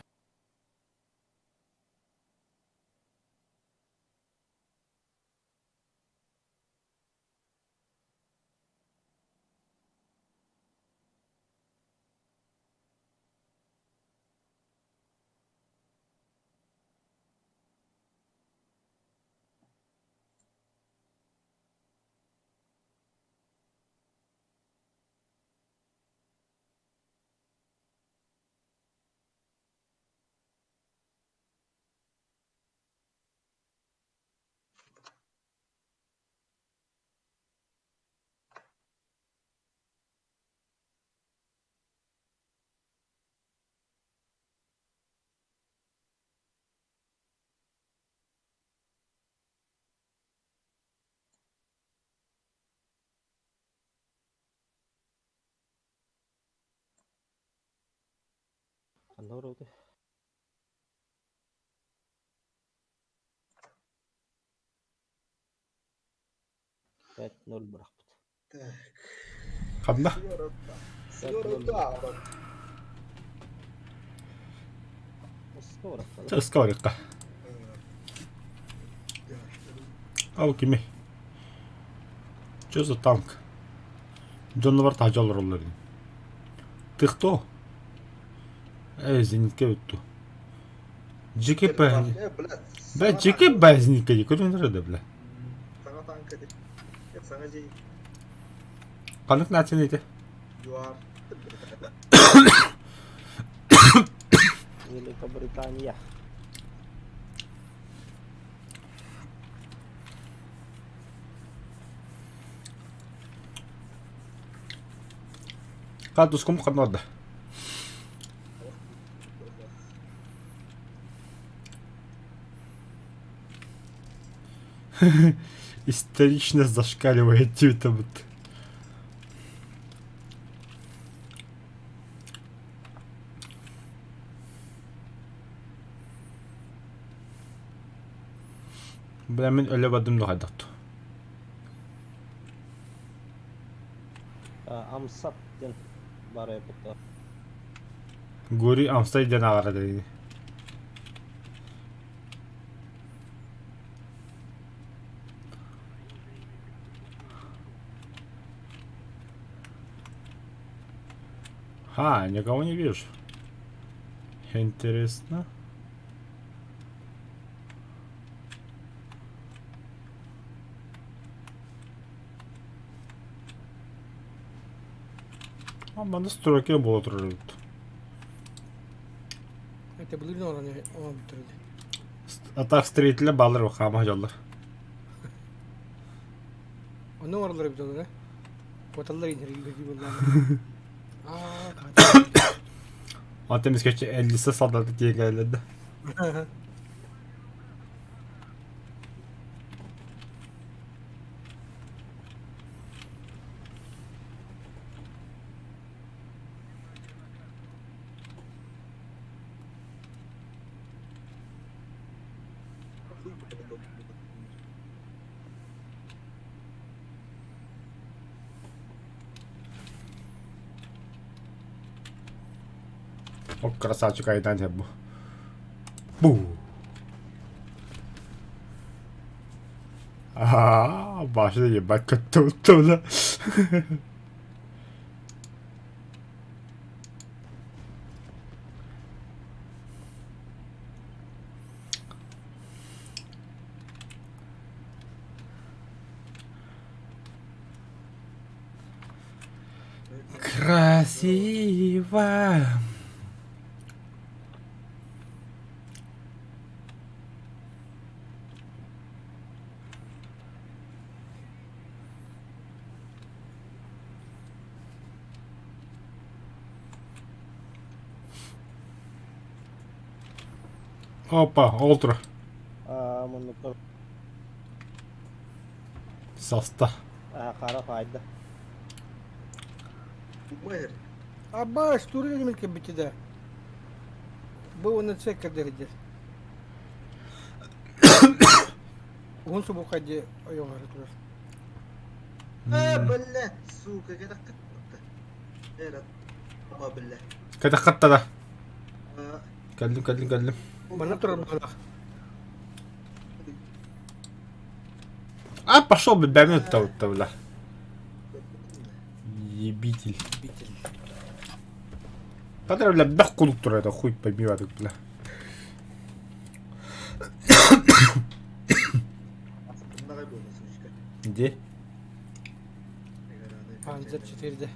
Ханна барабыт? 5-0 бырахпыт. Так. Ханна? Сигорота. Ыска барахталар. Ыска барыкка. Ал кими? Что за танк? Дьонно бар таһдьа олороллор ини. Ты кто? Эй, зенитке бүттү. ЖКП. Бля, ЖКП зенитке дии көрүнөр да бля. Саҥа танка дии. Саҥа дьиэ. Ханнык нацияны ити? ЮАР. Великобритания. Катускум ханнарда. Истеричность зашкаливает диэбит. Бля, мин өлө бардым да хайдах Амсат диэн баар эбит. Гурий Амстай диэн ааҕара дии. Ха, никого не вижу. Интересно. А, манна стройка буола турар эбит. Это былырыын оҥорон оҥорбуттар этэ. А так строителя баалар хаама дьоллор. Онно оҥороллор эбит ону, Куоталлар интэригии буоллаҕына. Аа, Аты эмискэччи Элиса солдаты тиийэн кэлэллэр да. О, красавчик айдан бу. Бу. Аа, башта ебать көттө Красиво. Опа, олтура. Аа, муннуктар Саста. аа хара файда. Умер. Абаш, туры милке битиде. Бу оны цеккердеридер. Уһун субука ди ойоҕор турар. А, бля, сука, кэтэх кытта. Эра, ома бля. Кэтэх хатта да. А, Кэллим, кэллим, кэллим. Манна турар баҕалаах. А, пошел бы, бэмин та бля. Ебитель. Кадр, бля, бэх кулук турар это хуй пойми, бля. Астыннаҕай буолла, сучка. Где? Панзер 4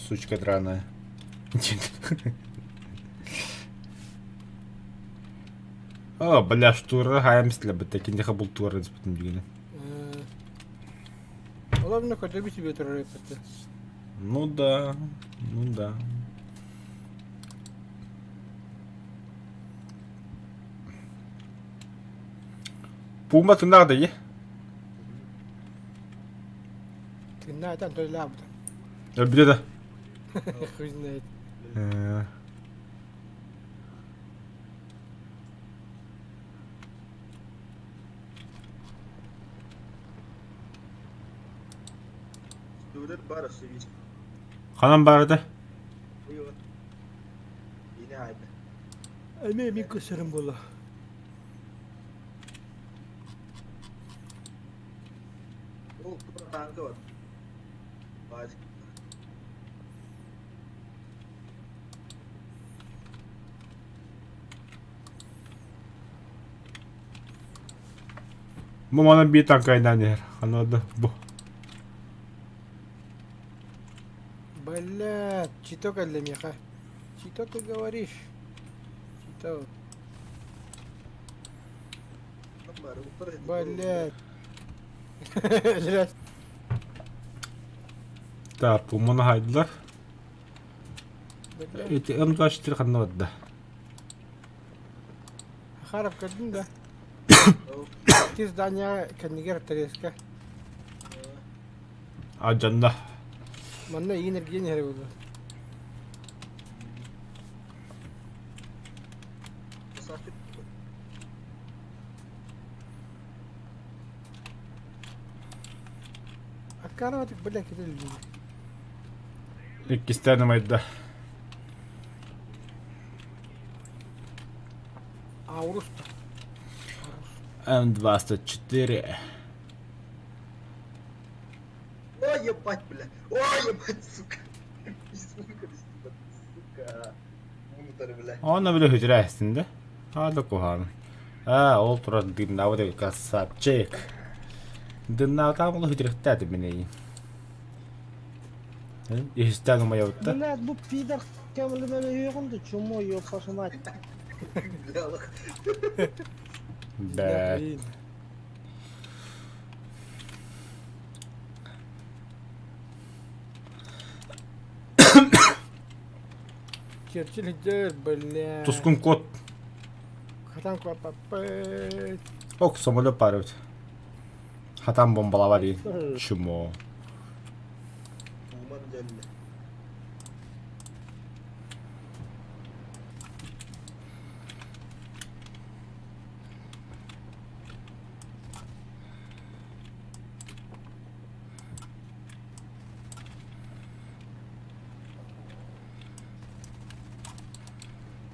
Сучка драная. О, бля, штура хаямсле бит такинде бул туар диспитим дигене. Олар көтөбү себе турар эппетте. Ну да, ну да. Пума тыннах да е. Тынна там тойлаабыта. Өлбүтэ да. Хуй знает. Студент бар өссө Ханан барыта? Ини айда. Эми эми көсөрүм буолла. Ол тура танка бар. Баажык. Бу манан биир танкайдан иһэр. Ханна да бу. Бля, чито кэллэ миэхэ. Чито ты говоришь? Чито. Бля. Бля. Так, пуманы хайдылар. Бля. Эти М24 ханна барда. Харап көрдүм да. Ити здание кэннигэр тареска. А дьонно. Манна энергия нэрэ буолла. Аккаратик, бля, кэтэллии. Иккистээн ымайда. Аурус. М24. Ой, ебать, бля. Ой, ебать, сука. Сука, сука. Мунутары, бля. Онно бile хүтүрэ эстинде. Аада куһаан. Аа, ол турар дыннаабыт красавчик. Дыннаабытаам ол хүтүрүхтээти минейин. Иһистээн умайабытта. Блядь, бу пидор кэмлэмэн өйөҕүн да чмо ёб вашу мать. Бля, лох. Бээ. Черчилль идет, бля. Тускун кот. Хатан куапаппыт. Ок, самолет парыбыт. Хатан бомбалаба дии. Чмо. Уман дьэллэ.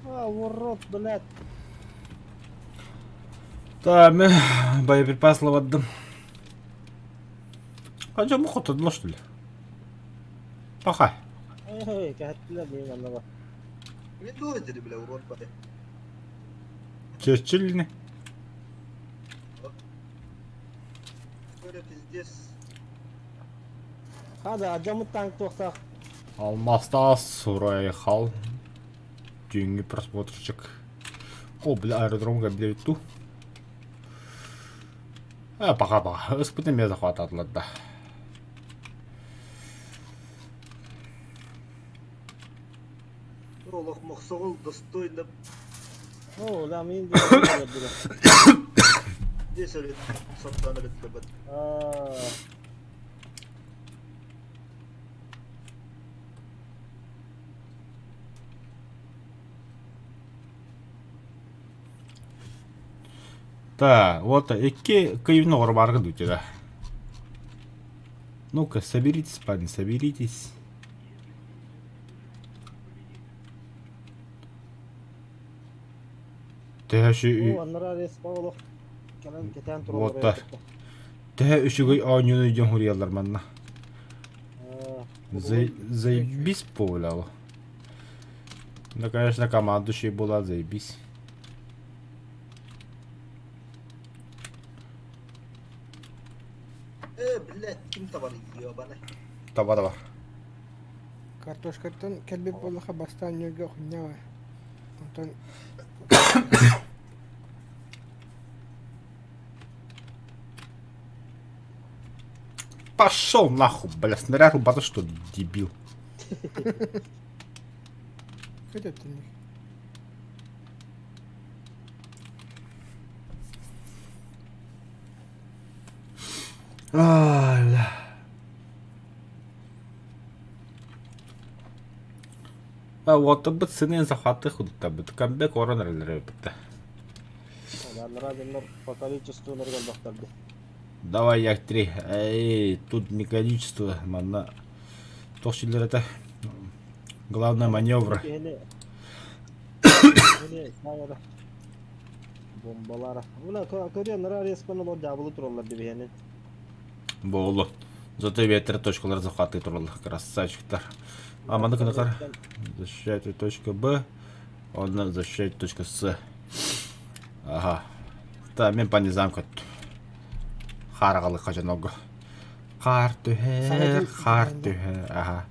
А, урод, блядь. Та, мен боеприпас лабаддым. А дьон хотодулар что ли? Пока. Эй, кэһэттилэр миин аннаба. Мен туох этири бля, урод бай. Черчиллини. Бля, пиздец. Хада, адьаммыт танк туохтаах. Алмастаас сурайхал. Түүҥҥү просмотрчик. О, бля, аэродромга билэбит дуу? Э, пока-пока. Ыспытын эмиэ захватаатылар да. Олох мохсоҕол достойно О, да, мин диэн здесь өлөт саттаан өлөттөрбөт. Аа, Да, вот икки кыйын оҕор бааргын дуу да. Ну-ка, соберитесь, парни, соберитесь. Төһө О, аннараа респа олох кэлэн кэтээн тураллар Вот да. Төһө үчүгэй оонньууну дьон хуруйаллар манна. Заебись поваляло. Ну, конечно, командующий была, заебись. Э, блядь, ким табар ебаный. Таба таба. Картошкаттан кэлбит буоллаха бастаан ньүргэ хунньаҕа. Онтон Пошел нахуй, бля, снаряд рубата, что ли, дебил. көтөттүнүк. Ай, бля. А уоттарбыт сыныйан захваттыы курдуктарбыт. Камбэк орон эрэллэр эбиппит. Анараа дьоннор по количестволарыгар элбэхтэр дии. Давай як три. Эй, тут не количество, манна туох силлэр этэ. Главное маневр. Киһини киһини хаайара бомбалара. Мына көрүө анараа респан олор дьаабылы тураллар дибиһэнин. Буолу. Зато ветер точкалар захватыы тураллар. Красавчиктар. А манна кынакар защищайте точка Б, онно защищайте точка С. Ага. Та мен по низам көттүм. Хаараҕалыкка дьонорго. Хаар түһэр, хаар түһэр, ага.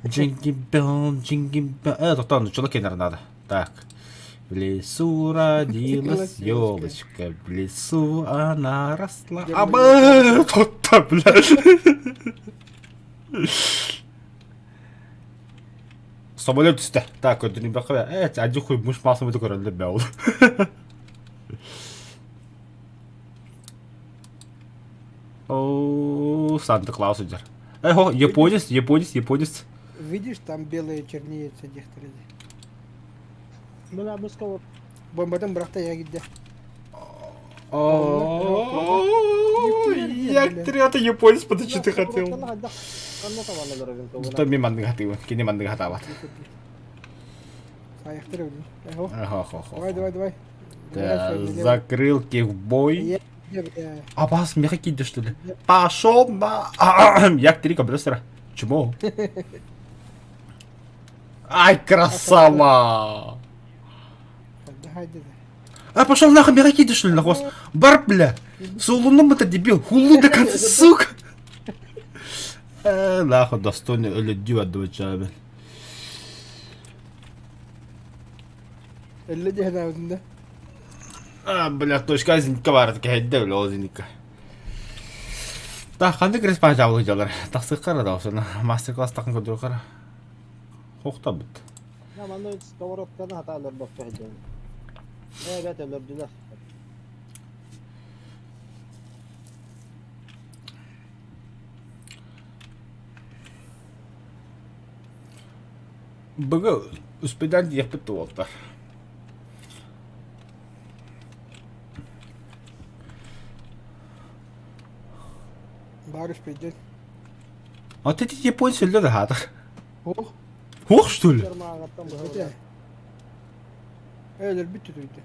Jingle bell, jingle bell. Э, тоқтоо, нуччала кенер надо. Так. В лесу родилась елочка, в лесу она росла. Абы, тотта, блядь. Самолет түстэ. Так, көрдүнүбэххэ. Э, адьы хуй муш маасымыты көрөллөр бэ ол. О, Санта-Клаус сылдьар. Э, хо, японец, японец, японец. Видишь, там белые чернеются дехтары. Мына быска Бомбатын бырахта я гидде. Я это японец, подожди, ты хотел. Ханна табанналар Зато мен манныга хатыыбын, кини манныга хатаабат. Саайахтар өлүн. Давай, давай, давай. Да, закрылки в бой. Абас, меха киирдэ что ли? Пошел на... Як три компрессора. Чмо? Ай, красава! А пошел нахуй, меха киирдэ что ли, нахуй? Бар, бля! Сулуном это дебил, хулу до конца, сука! Э, нахуй, достойный өлөдүү отдавачабын. Өллө диэн аабытында. А, бля, точка зенитка баар кэһэйдэ бля ол зенитка. Та ханнык респан жабылы дьалар. Тахсыххара да осына мастер-класс тахын көрдүрөххара. Хохтабыт. Я манна сковородканы хата өлөрбөккө сылдьабын. Ээ, бэт өлөрдүлэр. Быгы успедан диэхпит туолта. Баар үспүйден. А ты японец өллө да хаатар. Ох, Ох, что ли? Мааҕаттан быһа бите. Өлөрбүт түтүйдэ.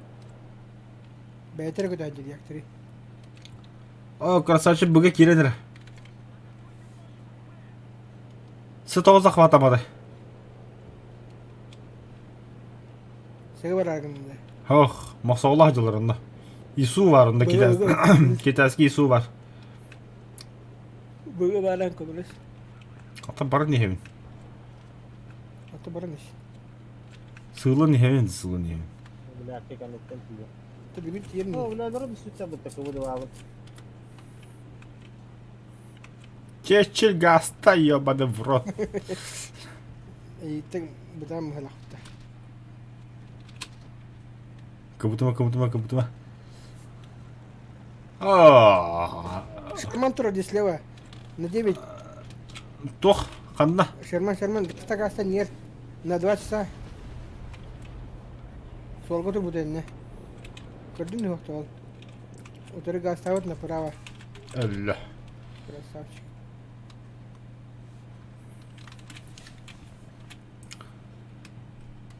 Бэйэтэ эрэ көтөөддү диэктери. О, красавчик быга киирэн эрэ. Сытоҕо захватамады. Сыгы барар гыннылар. Ох, мохсоҕолоох дьыллар онно. Ису бар онно китайский Ису бар. Быгы баран көмөлөс. Ата баран иһэбин. Ата баран ис. Сыылан иһэбин, сыылан иһэбин. Билээккэ кэнниттэн тиийэ. Ата бүгүн тиийэн О, үлэлэрэ бүссүттэ бытта кыбыдылаабыт. Чечил гаста, ебаный в рот. Эйиттэн бытаан мыһалахпыта. Кыбытыма, кыбытыма, кыбытыма. А. Шерман турар дии слева. На 9. Туох, ханна? Шерман, Шерман, тагаста нет. На 2 часа. Суолга турбут иннэ. Көрдүм да ол. Утары гастават направо. Өллө. Красавчик.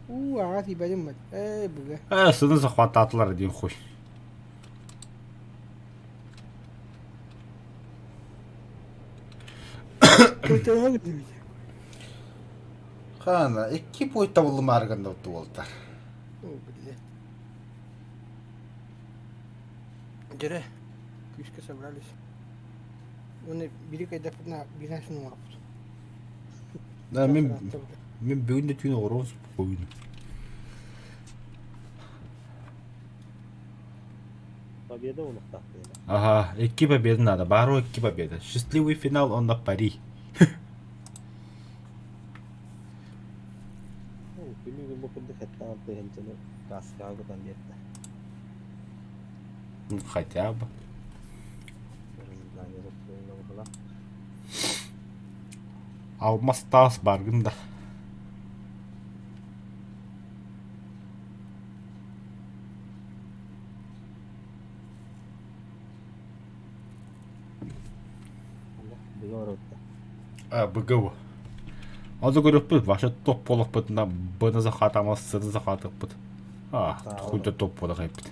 Уу, аҕа тиийбэтим бат. Эй, быга. Э, сыны захватаатылар диэн хуй. Көтөҕө гыдыбыт. Хана, икки пуй табыллымаарыган да туолтар. О, блядь. Дьэрэ, күүскэ собрались. Уонна бири кайдаппытына биирэн син оҥороппут. Да, мен мен бүгүн да түүн оҕоруон спокойно. Победа улуктаах диэн. Ага, икки победа надо, баро икки победа. Счастливый финал он на пари. Күнү бу курдук хаттаан тыһынчаны каскаҕа кутан биэрдэ. Ну, хотя бы. Алмаз таас баргын да. А, БГУ. Азы көрөппүт, вообще топ болохпутуна быны захатамас, сыны захатыппыт. А, хуйда топ болох эппит.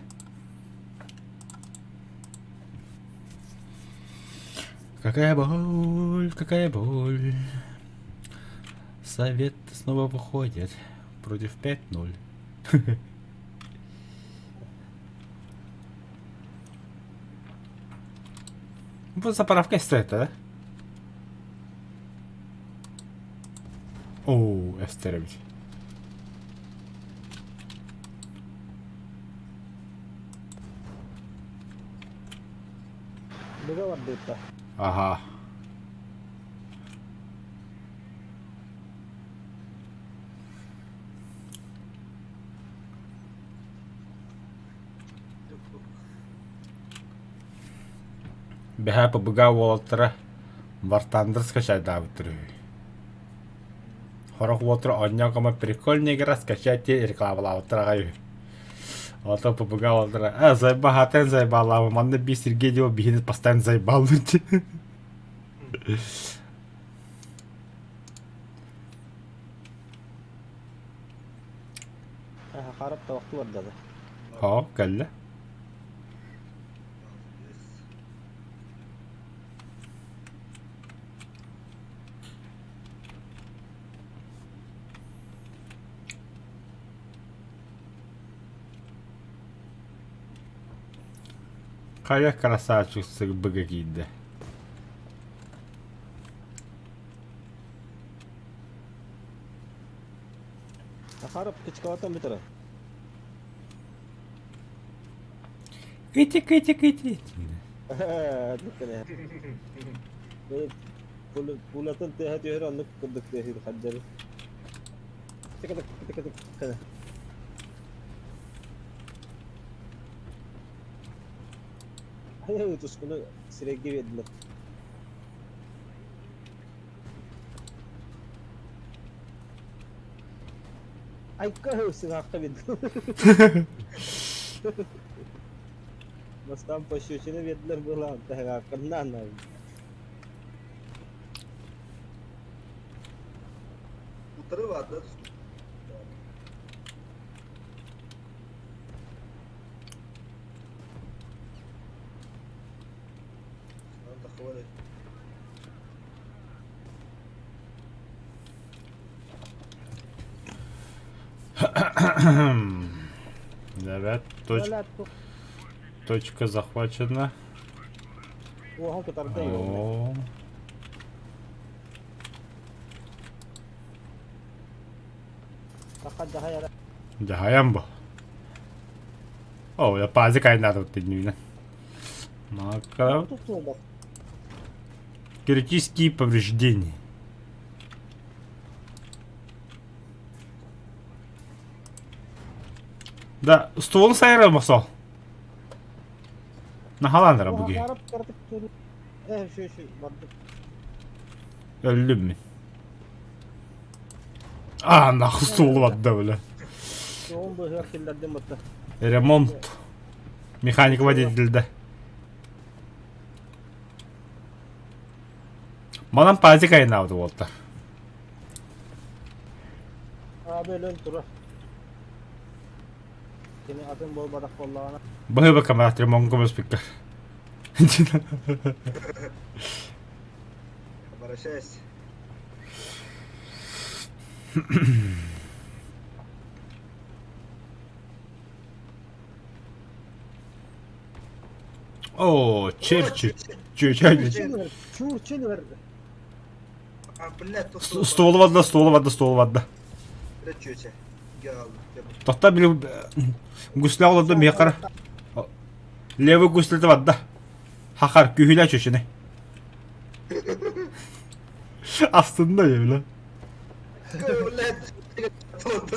Какая боль, какая боль. Совет снова выходит против 5-0. Бу заправка стоит, да? Оо, эстеребит. Быга бардыытта. Ага. Бэһээ ПБГ уолаттара Вартандер скачайдаабыттар үһү. Сорох уолаттар оонньоон прикольная игра скачайте рекламалаабыттар аҕай үһү. Ото ПБГ уолаттара «Э, заебал, хатен заебалаабы, манна би Сергей дио биһини постоянно заебаллыр» Харап тавахты бардады. Оо, кэллэ. Хайа красавчик сырбыга киирдэ. Сахаров кычкалатан бүтэрэ. Кыти, кыти, кыти. Пулатын тыаһа түһэр оннук курдук тыаһыыр хаддары. Тык-тык-тык-тык. Тускуну сирэйгэ биэрдилэр. Айка сыҥаахха биэрдилэр. Бастаан пощечина биэрдилэр быһылаан таһыҥааххыннаан Утары баар да тустуу. Evet, точ точка захвачена. О. Дьаһайан бу. О, я пазик айнаатыбыт иннибинэн. Мака. Критические повреждения. Да, ствол сайра мосол. Нахаланара буги. Өллүм мин. А, нахуй ствол барда бля. Ремонт. Механик водитель да. Манан пазик айнаабыт уолтар. Аабы өлөн турар. Кини атын буолбатах буоллаҕына. Баһыыба камера ремонт көмөспүккэр. Обращайся. О, черчи. Чүчэ. Чурчил ver. Стволу барда, стволу барда, стволу барда. Тохта били гусля олордо миэхэ левый гуслята барда. Хахар күһүлэ чөчүнэ. Астында я бля.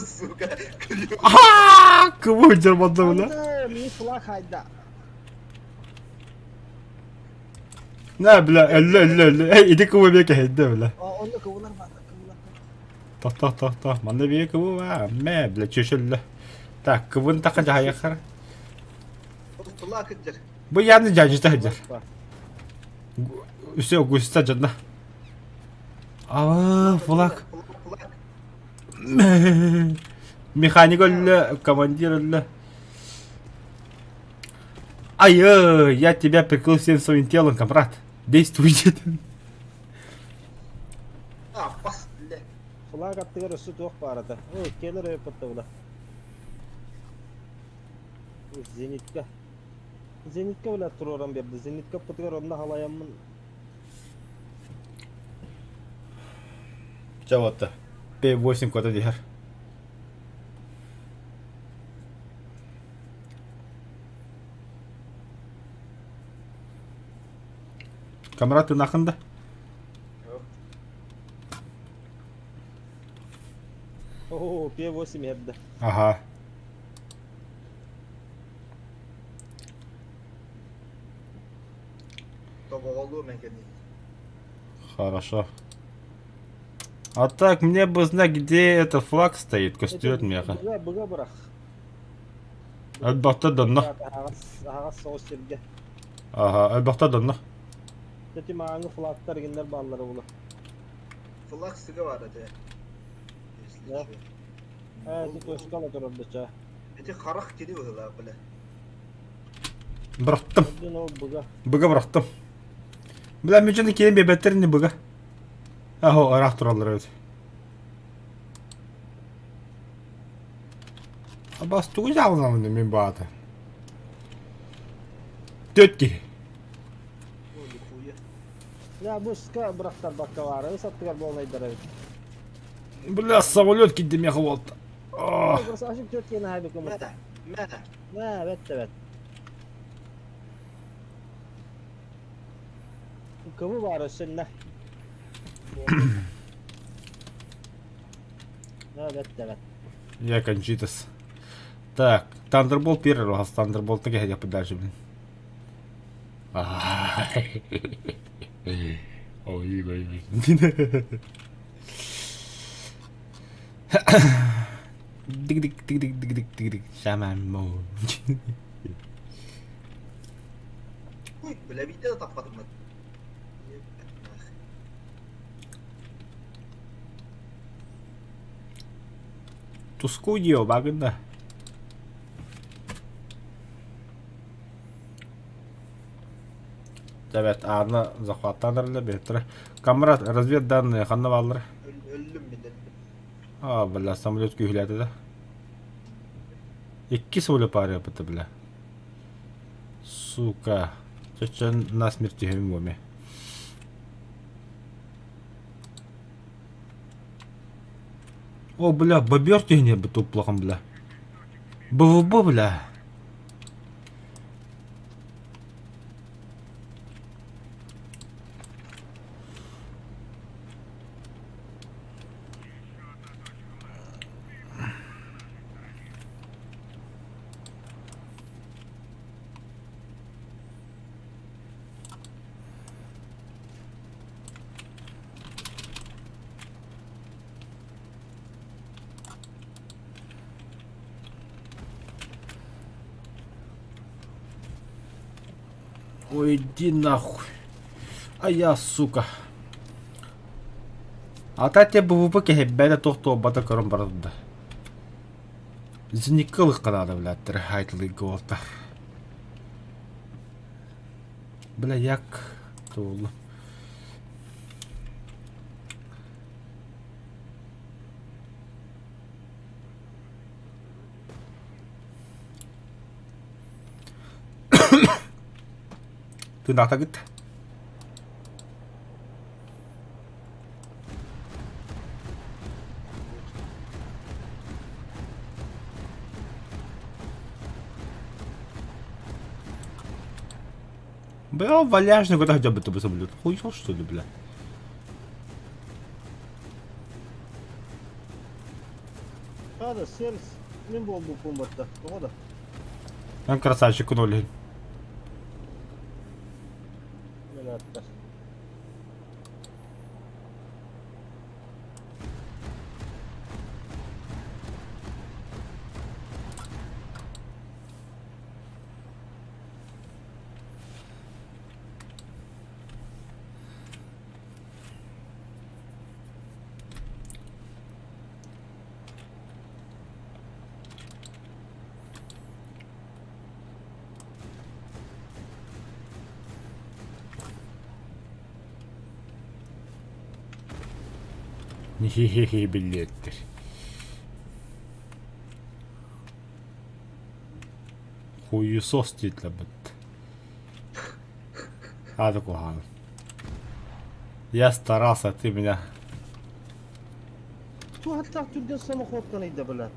Сука. Кому жарбанда бля? Ми флаг хайда. Нэ бля, өллө өллө өллө. Эй, иди кыбы бие кэһэйдэ бля. Онно кыбылар баата, кыбылар. Тох тох тох тох. Манна бие кыбы ба. Мэ бля чөшөллө. Так, кыбын таха жаһайахар. Бу яны жажыта сылдьар. Үсө густа дьонно. Аа, флаг. Механик өллө, командир өллө. Ай, я тебя прикрыл всем своим телом, комрад. Действуйте. А, бас, бля. Флаг аттыгар өссө туох баарата. О, келер өйөппөттө була. Зенитка. Зенитка бля туруоран берди. Зенитка пытыгар онно халайаммын. Чэ вот П8 куда дихер. Камрад ты нахында? О, П8 эрдэ. Ага. Тобоҕолуом эҥкэний. Хорошо. А так, мне бы знать, где этот флаг стоит, костюет меха. Быга, быга бырах. Элбэхтэ донно. Аһаҕас соҕус сиргэ. Ага, элбэхтэ донно. Эти мааҥы флагтар гиннер бааллара була. Флаг сыга бар этэ. Если Да. чё. Ээ, ити точкала турар быча. Эти харах кини быһыылаах бля. Бырахтым. Один ол быга. Быга бырахтым. Бля, мүчүнү киэн биэрбэттэр ини быга. Аһо, ыраах тураллар эбит. Абас тугу дьааланамын мин баата. Түөрт киһи. О, нихуя. Я бу ска бырахтарбакка баара, ыс аттыгар буолнайдар эбит. Бля, самолет киирдэ миэхэ буолта. Красавчик түөрт киһини хаайбыккын Мэ, мэ. Мэ, бэт да бэт. Кыбы баар өссө иннэ. Мэ, бэт да бэт. Я кончитас. Так, Thunderbolt первый раз, Thunderbolt так я дальше, блин. Ой, ой, ой. Дик дик дик дик дик дик дик дик Шаман мо. Ой, бля, биирдэ да таппатым Туску дио багында. Бэрт аана захваттаан эрэллэр бэйэттэрэ. Камрад, разведданные ханна бааллар? Өллүм мин өллүм. А, бля, самолет күүһүлээтэ да. Икки самолет паарыаппыта, бля. Сука. Чачан насмерть түһэбин буоме. О, бля, бобер түһүнэ бу туплахан, бля. БВБ, бля. Ой, иди нахуй. А я, сука. А та те БВП кэһэббэтэ туох туолбата көрөн баран да. Зеникка ылыхха наада, блядь, хайтылыйга уолтар. Бля, як туолла. Тынаатагыт? Бля, валяжный куда хотя бы ты самолет. Хуй что ли, бля? Хада, сервис. Мин буолбуппун батта. Тоҕо да? Эн красавчик ноль. Мэлээттэр. Хи-хи-хи, билиэттэр. Хуесос диэтлэбит. Аата куһаҕан. Я старался, ты меня... Туһаттаах түргэн самоходканы ыйда бля.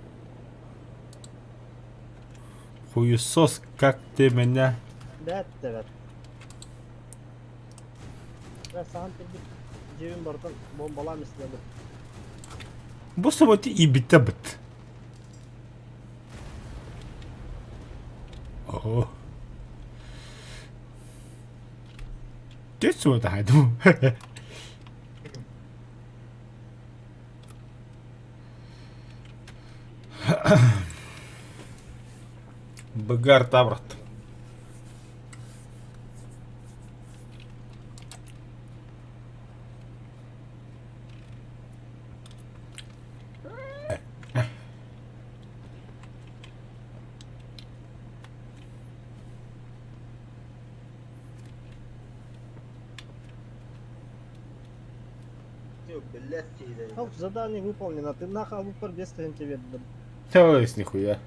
Хуесос, как ты меня... Бэт да бэт. Бля, сахан турбут дьиэбин барытын бомбалаан истэбит. Бу соботи ибитэ быт. О. Ты что хайду? Быгар табрат. Блядь, киһи Ох, задание выполнено. Ты нахуй выпар без тебе. То есть нихуя.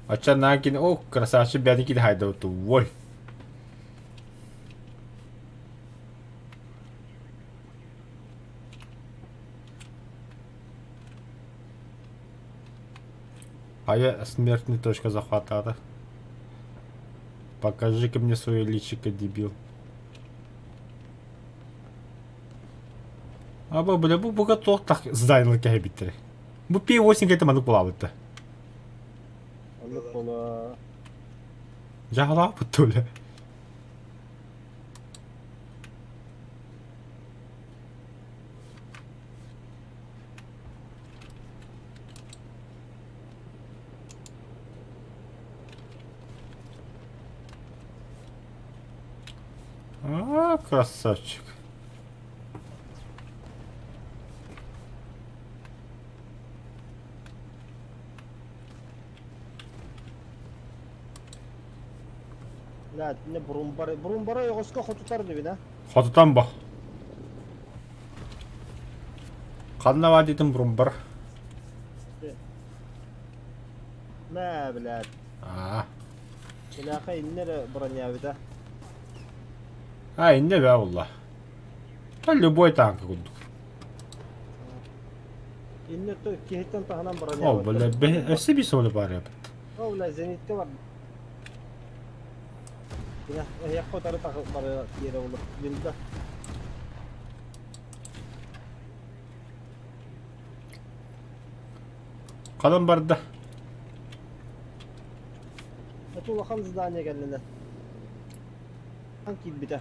Ача накин, о, красавчик, бядики хайда вой. А я смертный точка захвата, да? Покажи-ка мне свое личико, дебил. Аба, бля, бу буга туох так зданиялар кэһэбиттэрэ. Бу P8 кэтэ маннык булаабытта. Оннук буолуо. Дьаһалаабыт бля. А, красавчик. Блядь, не бурумбары. Бурумбары оҕуска хотутар дибин, а? Хотутан бо. Ханна баар диэтим бурумбар. Мэ, блядь. Аа. Кинээхэ иннэ эрэ бронябыта. А, иннэ бээ буолла. Та любой танка курдук. Иннэ то киһиттэн таһынан Ол, бронябыта. бля, өссө биир суолу баар эбит. Ол, бля, зенитке бар. Кинэ, эһиэххэ утары тахы бары тиэрэ булur. Винда. Ханан барда? Это улахан здание кэллинэ. Киирбитэ.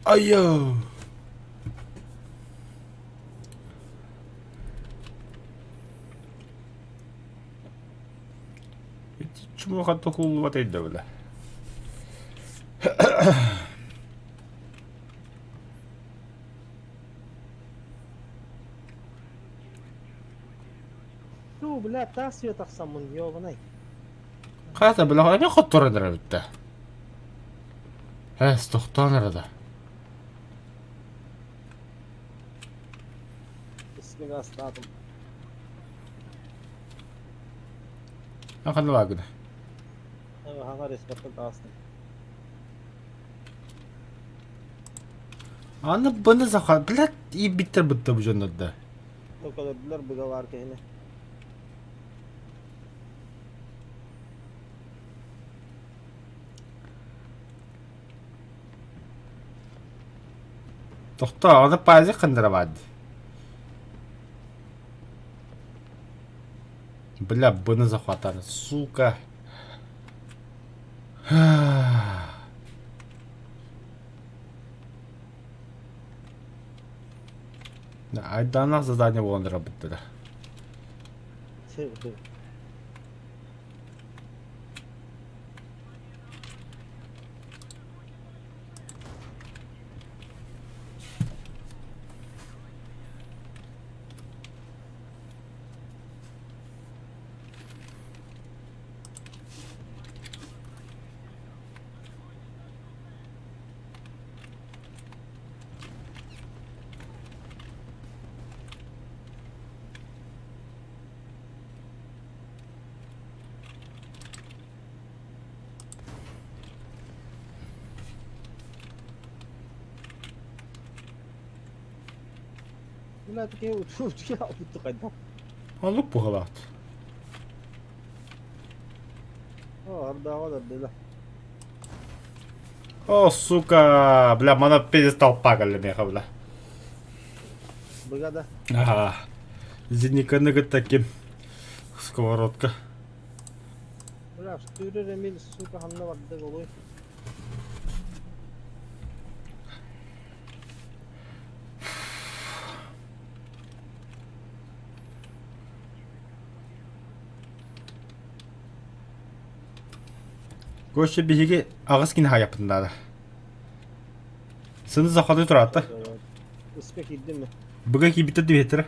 Айо! Чумуха тохуллубат өйдөбүлэ. Туу, бля, таас үйэ тахсаммын, ёбанай. Хаата бля, эмиэ хотторон эрэ бүттэ. Эс, тохтоон эрэ да. Исмин астаатым. Ханна баагына? Хаҥар испэттэн таҕыстым. Аны быны заха, блядь, иирбиттэр бытта бу дьоннор да. Токолордулар быга баар киһини. Тохтоо, аны пазик ханнара баар дии. Бля, быны захватали, сука. Айдааннаах задание буолан эрэ Бля, такие утуйа хайдах. Оннук быһыылаах. О, ардааҕа да О, сука, бля, мана пиздец толпа кэллэ миэхэ, бля. Быга да. Ага. Зениканы кытта ким? Сковородка. Бля, штырер Эмиль, сука, ханна барды голой. Короче, биһиги аҕыс кини хаайаппытын наада. Сыны захваты тураатта. Ыска киирдим ми? Быга киирбиттэр диэбиттэрэ.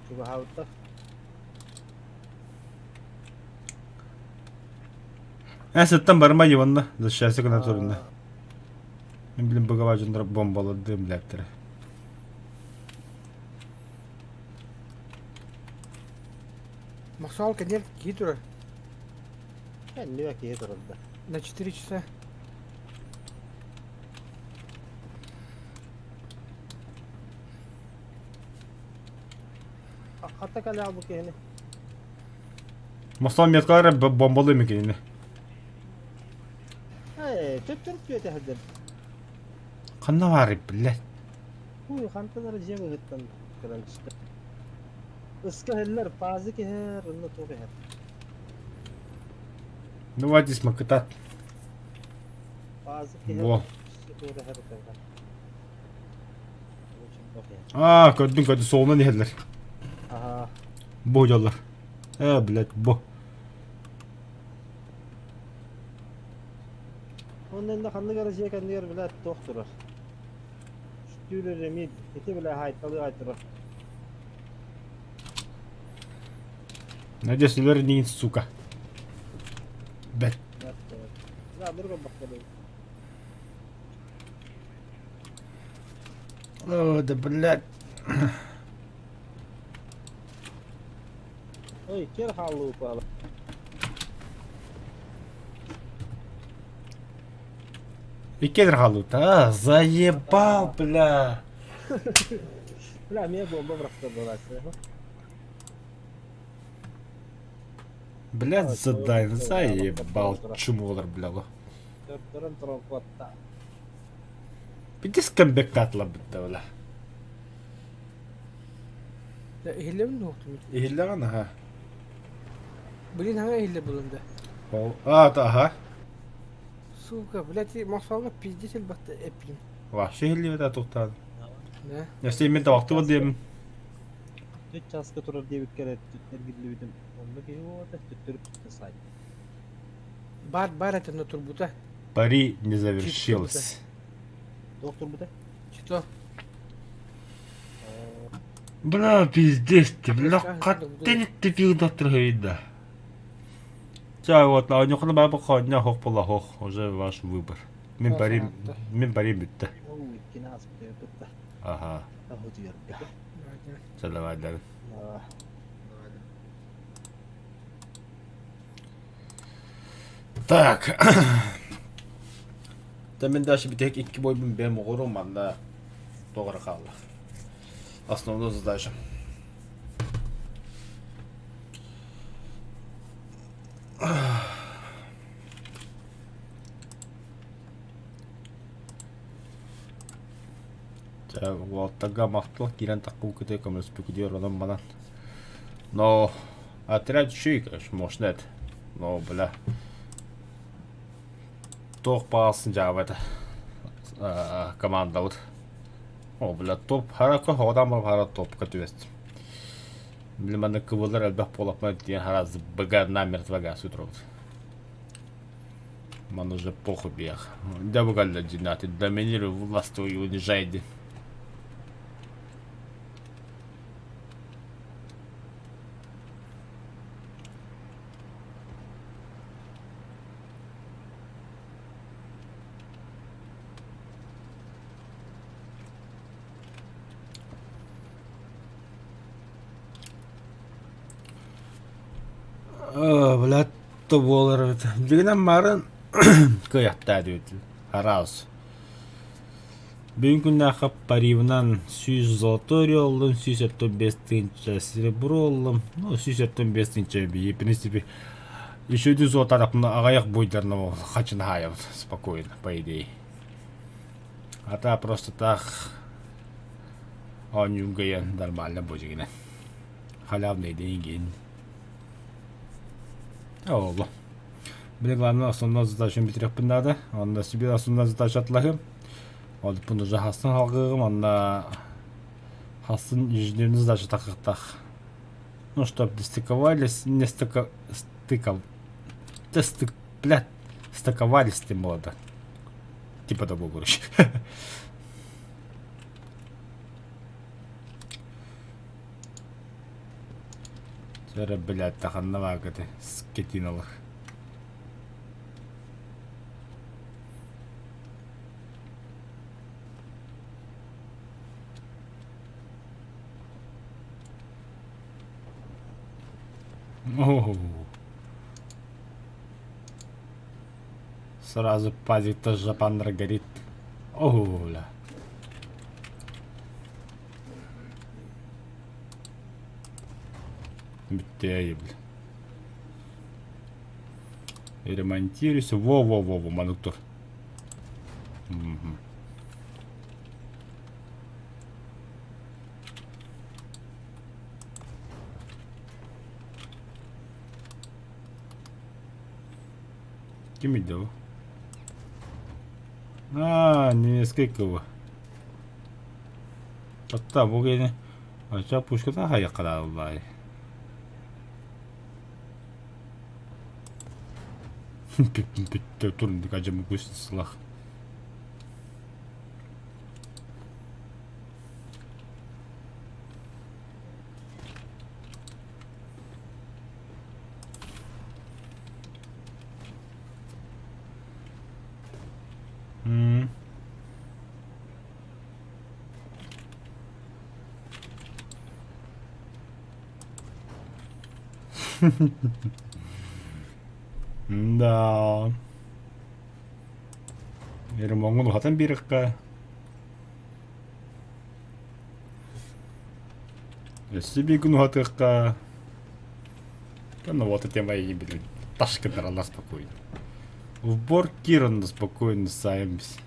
Чугаһаабыттар. Эн сыттан барыма Иванна, защищайся гына турунна. Мин билим быга дьоннор бомбалардыым билээттэрэ. Махсал кэнниэр киһи турар. Кэннигэ киһи турарда. На 4 часа. Хата кэлээ бу киһини. Махсал меткалара бомбалыы кинини. Ээ, төттөрү түөтэ сылдьар. Ханна баарый, блядь? Уй, хантан эрэ дьиэ быһыттан кэлэн түстэ. Ыска иһэллэр, пазик иһэр, онно туох иһэр. Ну вот здесь макытат. Пазик иһэр, Во. туох иһэр этэ. Аа, көрдүн көрдүн, суолунан иһэллэр. Аха. Бу дьоллор. Э, блядь, бу. Онно инде ханнык эрэ дьиэ кэннигэр, блядь, туох турар. Көрдүүр эрэ эмиэ ити бile хаайталыы аайтарар. Надеюсь, не сука. Бэт. О, да блядь. Ой, кер хааллыы упала. Иккиэн хаалбыт. А, заебал, бля. Бля, эмиэ бомба бырахта буолааччы. Блядь, задай, заебал, чумолар, бля. Көрдөрөн туран куотта. Пиздец камбэктаатылар бытта, бля. Иһиллэбин дуохтум. Иһиллэҕин, аха. Блин, хаҥа иһиллэ булунда. Ол, а, аха. Сука, блядь, махсалга пиздец элбэхтэ эппин. Вообще иһиллибэт атуктаан. Да. Если мен табактыбын диэмин. Түт часка турар диэбиккэр эргиллибитим. Онно киһи буолбата, төттөрү сайт. Бар бар этэ турбута. Пари не завершилось. Туох турбута? Что? Бля, пиздец ты, бля, хаттен ты пилдаттыр да. Ча, вот, а нюхна баба хоня хох пола хох, уже ваш выбор. Мен пари, мен пари бүтті. Ой, кинас бүтті. Ага. Ча, давай, давай. Так. Та мен дальше битек икки бойбун бэм оҕору манна тоҕор хаалла. Основную задачу. Чэ, уолаттарга махтал киирэн таххыы кытыы көмөлөспүкүтүгэр онон манан. Но отряд үчүгэй, конечно, мощный это. Но, бля, туох баҕасын дьаабата командабыт. О, бля, топ харака хоҕотаан баран хара топка түбэстим. Били маннык кыбыллар элбэх буолаппын диэн хара быга намертво газ утуробут. Ман уже похуй биэх. Дэ бугалла дьинати доминирую, властвую, унижай дин. Блядь, буолар эбит. Дьигинэн марын кыайахтаа диэбит. Араас. Бүгүн күннээххэ паривынан 100 золотой ореллум, 175 тыһыынча серебро ыллым. Ну, 175 тыһыынча бии, в принципе, еще үдү золотарапна аҕыйах буйдарна хачын хаайабыт спокойно, по идее. А та просто так оонньуурга нормально бу дьигинэн. Халявный деньги. Олло. Били главное основной задачам бүтүрүөхпүн наада. Онно себе основной задача атлаһым. Ол уже хастын халгыгым, онно хастын ежедневный задача тахыктах. Ну, чтоб не стыковались, не стыка, стыков, да стык, блядь, стыковались ты молодо. Типа того, короче. Чара, блядь, таханна баакаты, скотиналар. Оу. Сразу пазик тоже жапандр горит. Оу, бля. Бүттэ, бля. Ремонтируйся. Во-во-во-во, мануктор. Мгм. Ким идел? А, немецкий кого. Hatta bu gene aşağı puşkada hayya kadar Турник ажым сылах. Да. Ремоҥҥун уһатан биэриэххэ. Өссө биир күн уһатыахха. Ну вот тема и блин, ташка дарала спокойно. В бор кирон спокойно саемся.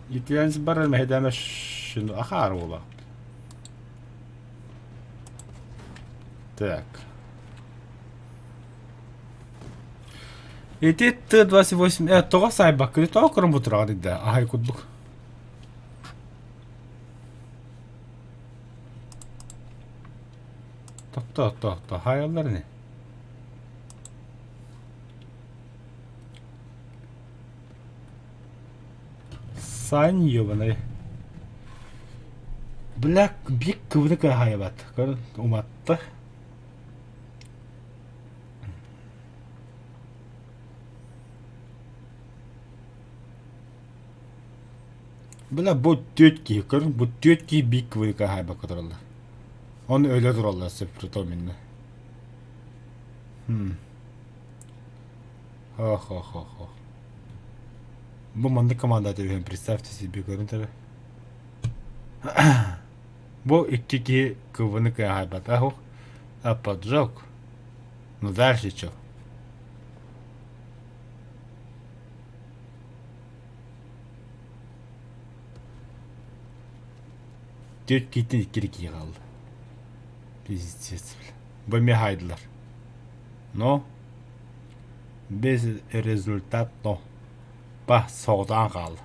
Итиэнс барар мэһэдээмэ шину ахаар уола. Так. Ити Т-28 тоҕо саайбаккыный тоҕо көрөн бу тураҕын да аһай курдук. Тохто, тохто, хаайаллар ини. Сань ебаный. Бля, бик кыбыны кыһайбат. Көрөн уматта. Бля, бу түөрт киһи, көрүҥ, бу түөрт киһи биир кыбыйка хаайбакка тураллар. Ону өлө тураллар притом иннэ. Хм. Хо-хо-хо-хо. Бу маннык команда түһэн представьте себе көрүн төрө. Бу икки киһи кыбыны кыаһайбатах, а поджог. Ну дальше что? Түөрт киһиттэн икки киһи хаалла. Пиздец, бля. Бу эмиэ хаайдылар. Но без результатно. Ба соҕотоон хаалла.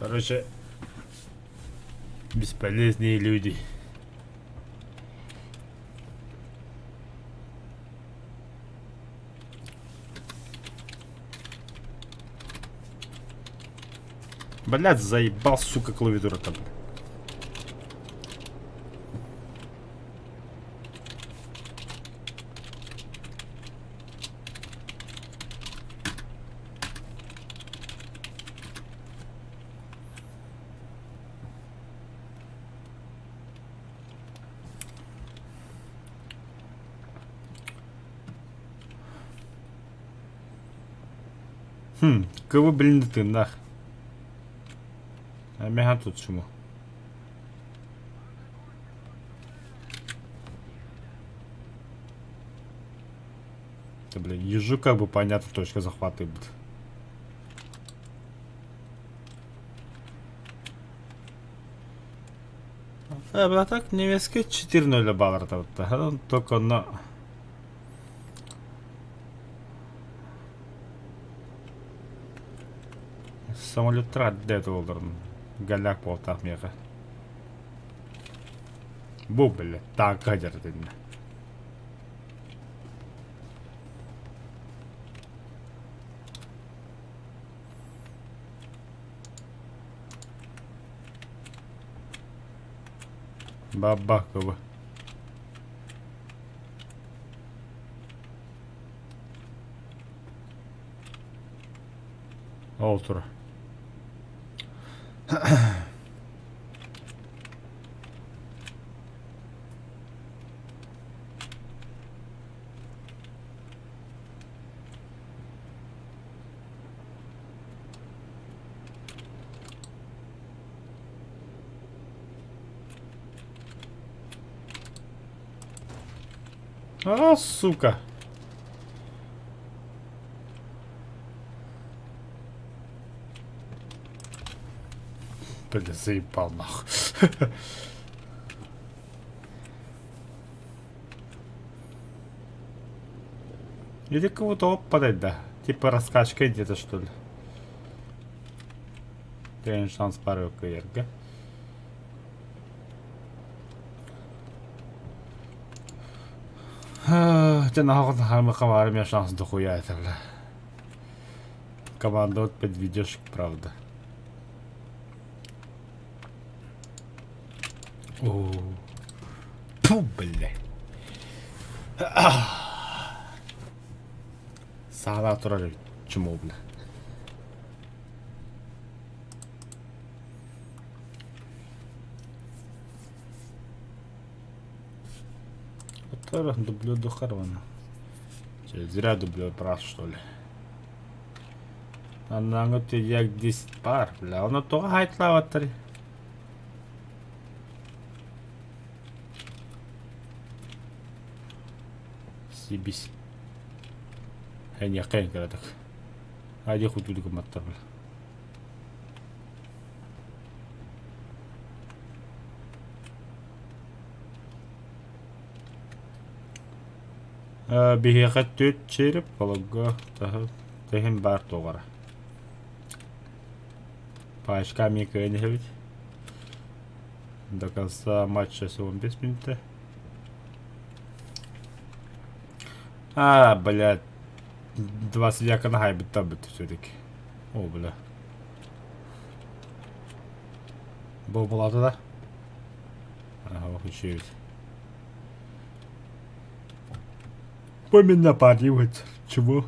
Короче, бесполезные люди. Блядь, заебал, сука, клавиатура там. Хм, кого блин ты нах? А меха тут чему? Да, блин, ежу как бы понятно точка захвата будет. А так немецкий 4-0 баллар Только на... Самолеттар эрдэ буолларын галяк буолтаах миэхэ. Бу бile тааҥка дьарытынна. Бабах кыбы. Ол турар. А, сука. Бля, заебал нахуй. Или кого-то опадать, да. Типа раскачка где-то, что ли. Деген шанс бар кыйырга. Дьэ наһаа хармыка армия шанс дохуя это, бля. Команда вот подведешь, правда. О, Фу, бля. Саала турар чмо, бля. Тор дублердуххар уонна. Зря дублер прав что ли. Аннааҥы тиийэк 10 пар, бля, ону тоҕо хайтлаабаттар? Сибис. Эниэххэ кыратык. Айди хутуду гымматтар бля. Биһиэхэ түөрт череп холорго таһын баар туоҕара. Пачка эмиэ кыайан иһэбит. До конца матча всего 15 минуты. А, блядь. 20 якона хайбыттар бит все-таки. О, бля. Бу булата да? Ага, еще Помимо паривать. Чего?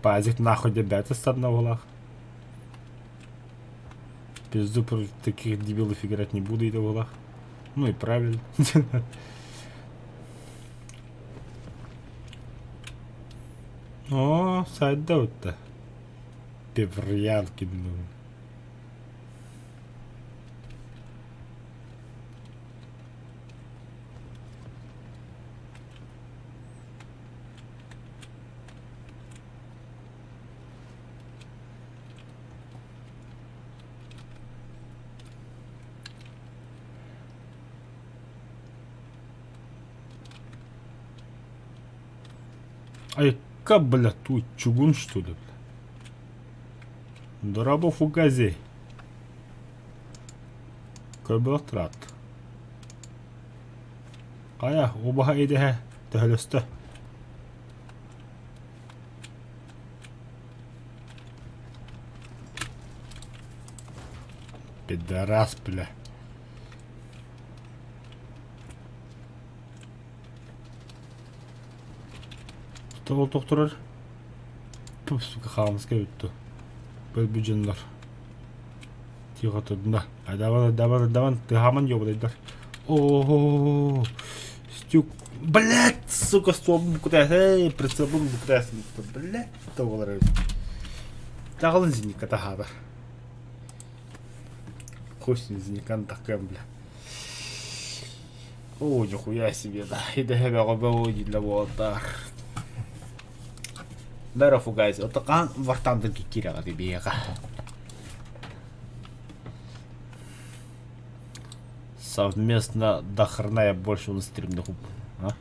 Пазик нахуй ребята с одного лах. Пизду против таких дебилов играть не буду и лах. Ну и правильно. О, сайда-то. Певрянки, ну. Айка, бля, тут чугун, что ли, бля? Дорабо фугази. Көрбөх Хайа, убаһа идэһэ төһөлөстө? Пидорас, бля. Тоҕо тохторор? Туп, сука, хаамыска бүттү. Бөлбү дьоннор. Тихо турда. Давай, давай, давай, тыһааман ёбадайдар. О, стюк. Блять, сука, стволбун букутаас. Эй, прицелбун букутаас. Блять, тоҕолор эбит. Таҕылын зенитка таһаата. Хуй с ним зеникан такым, бля. О, нихуя себе, да. Идэһэ бөҕө бөҕө дииллэ буолтар. Бәрі фугайс, отакаан вартандыр кирэҕэ биһиэхэ. Совместно до хрена я больше на стримных а?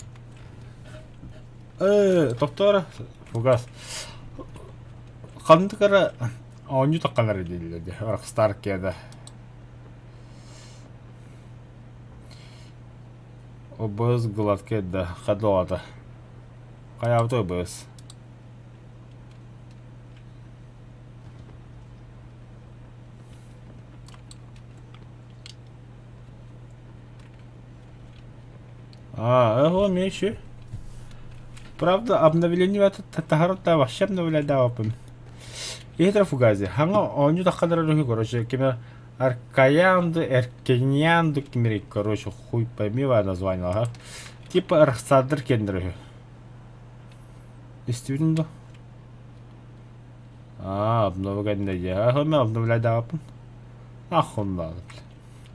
Тохтоор, фугас. Ханнык эрэ оонньуу тахханар дииллэр дии, Rockstar киэдэ. ОБС гладкий да, хадоата. Хайаабыт ОБС? А, его меньше. Правда, обновление это таһарта вообще обновлядаапын. Иһитэр фугази. Хаҥа оонньуу таххалара рүһү короче кимэ Аркаянду, Эркиньянду кимирик, короче, хуй пойми название, ага. Типа Архсадыр кендер үһү. Истибитин да? Аа, обнова кэннэ дии. Хомэ обновлядаапын. Ахуннаады.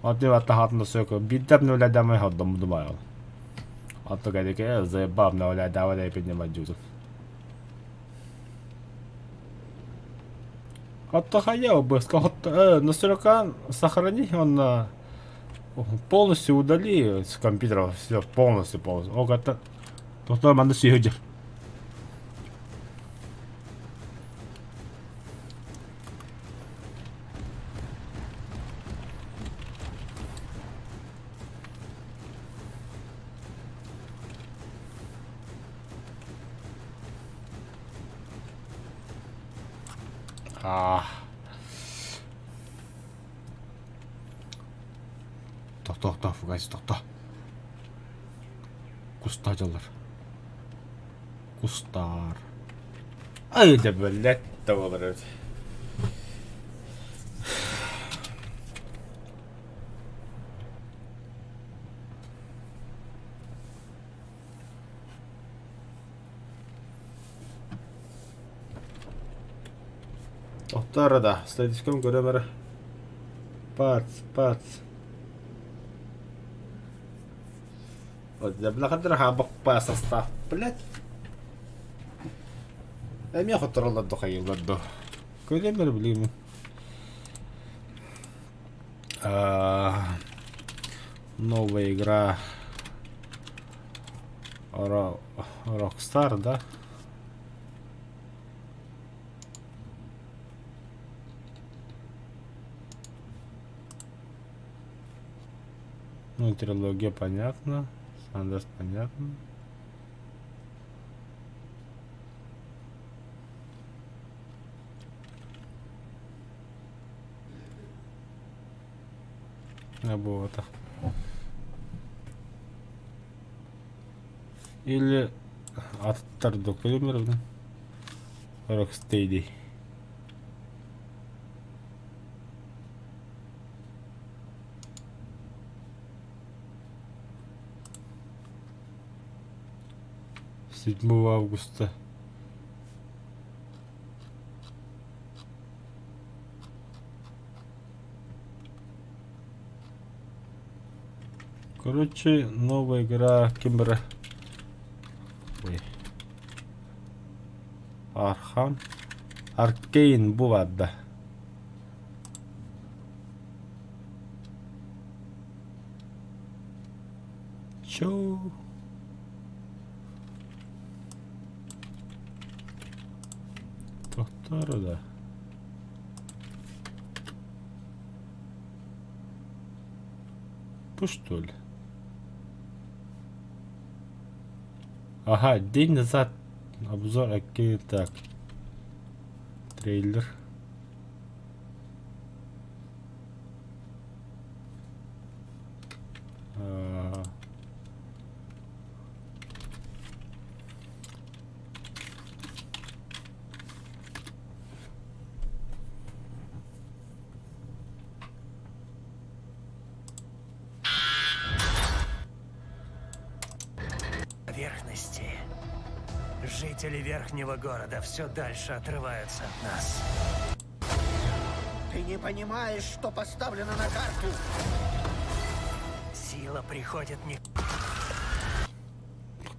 Аты ваттахатында сөкө биирдэ обновлядамай ходдоммутум айыл. Аты кэдике заеба обновлядава да поднимать дьутун. Отто хайа обыска хотто настройка сохрани он полностью удали с компьютера все полностью полностью. Ого это тохтоо манна сүйөдьөр. Аа. Тохтоо, тохтоо, фугас, тохтоо. Кустаа дьаллар. Кустаар. Ай да блядь, да эбит. Тохтоо да, статистикам көрөм эрэ. Пац, пац. Вот, бля, хаабах состав, блядь. Эмиэ хоттороллор да хайыыллар да. Көрүөм эрэ билигин. Новая игра Rockstar, да? Ну, трилогия понятно, Сандерс понятно. Буолбатах. Или аттар документ Rocksteady. Седьмого августа. Короче, новая игра Кимбера. Ой. Arkham. Arkane бу баар да. Чё? Тохтоо да. Бу что ли? Ага, день назад обзор окей, так. Трейлер. А, Поверхности. Жители верхнего города все дальше отрываются от нас. Ты не понимаешь, что поставлено на карту. Сила приходит не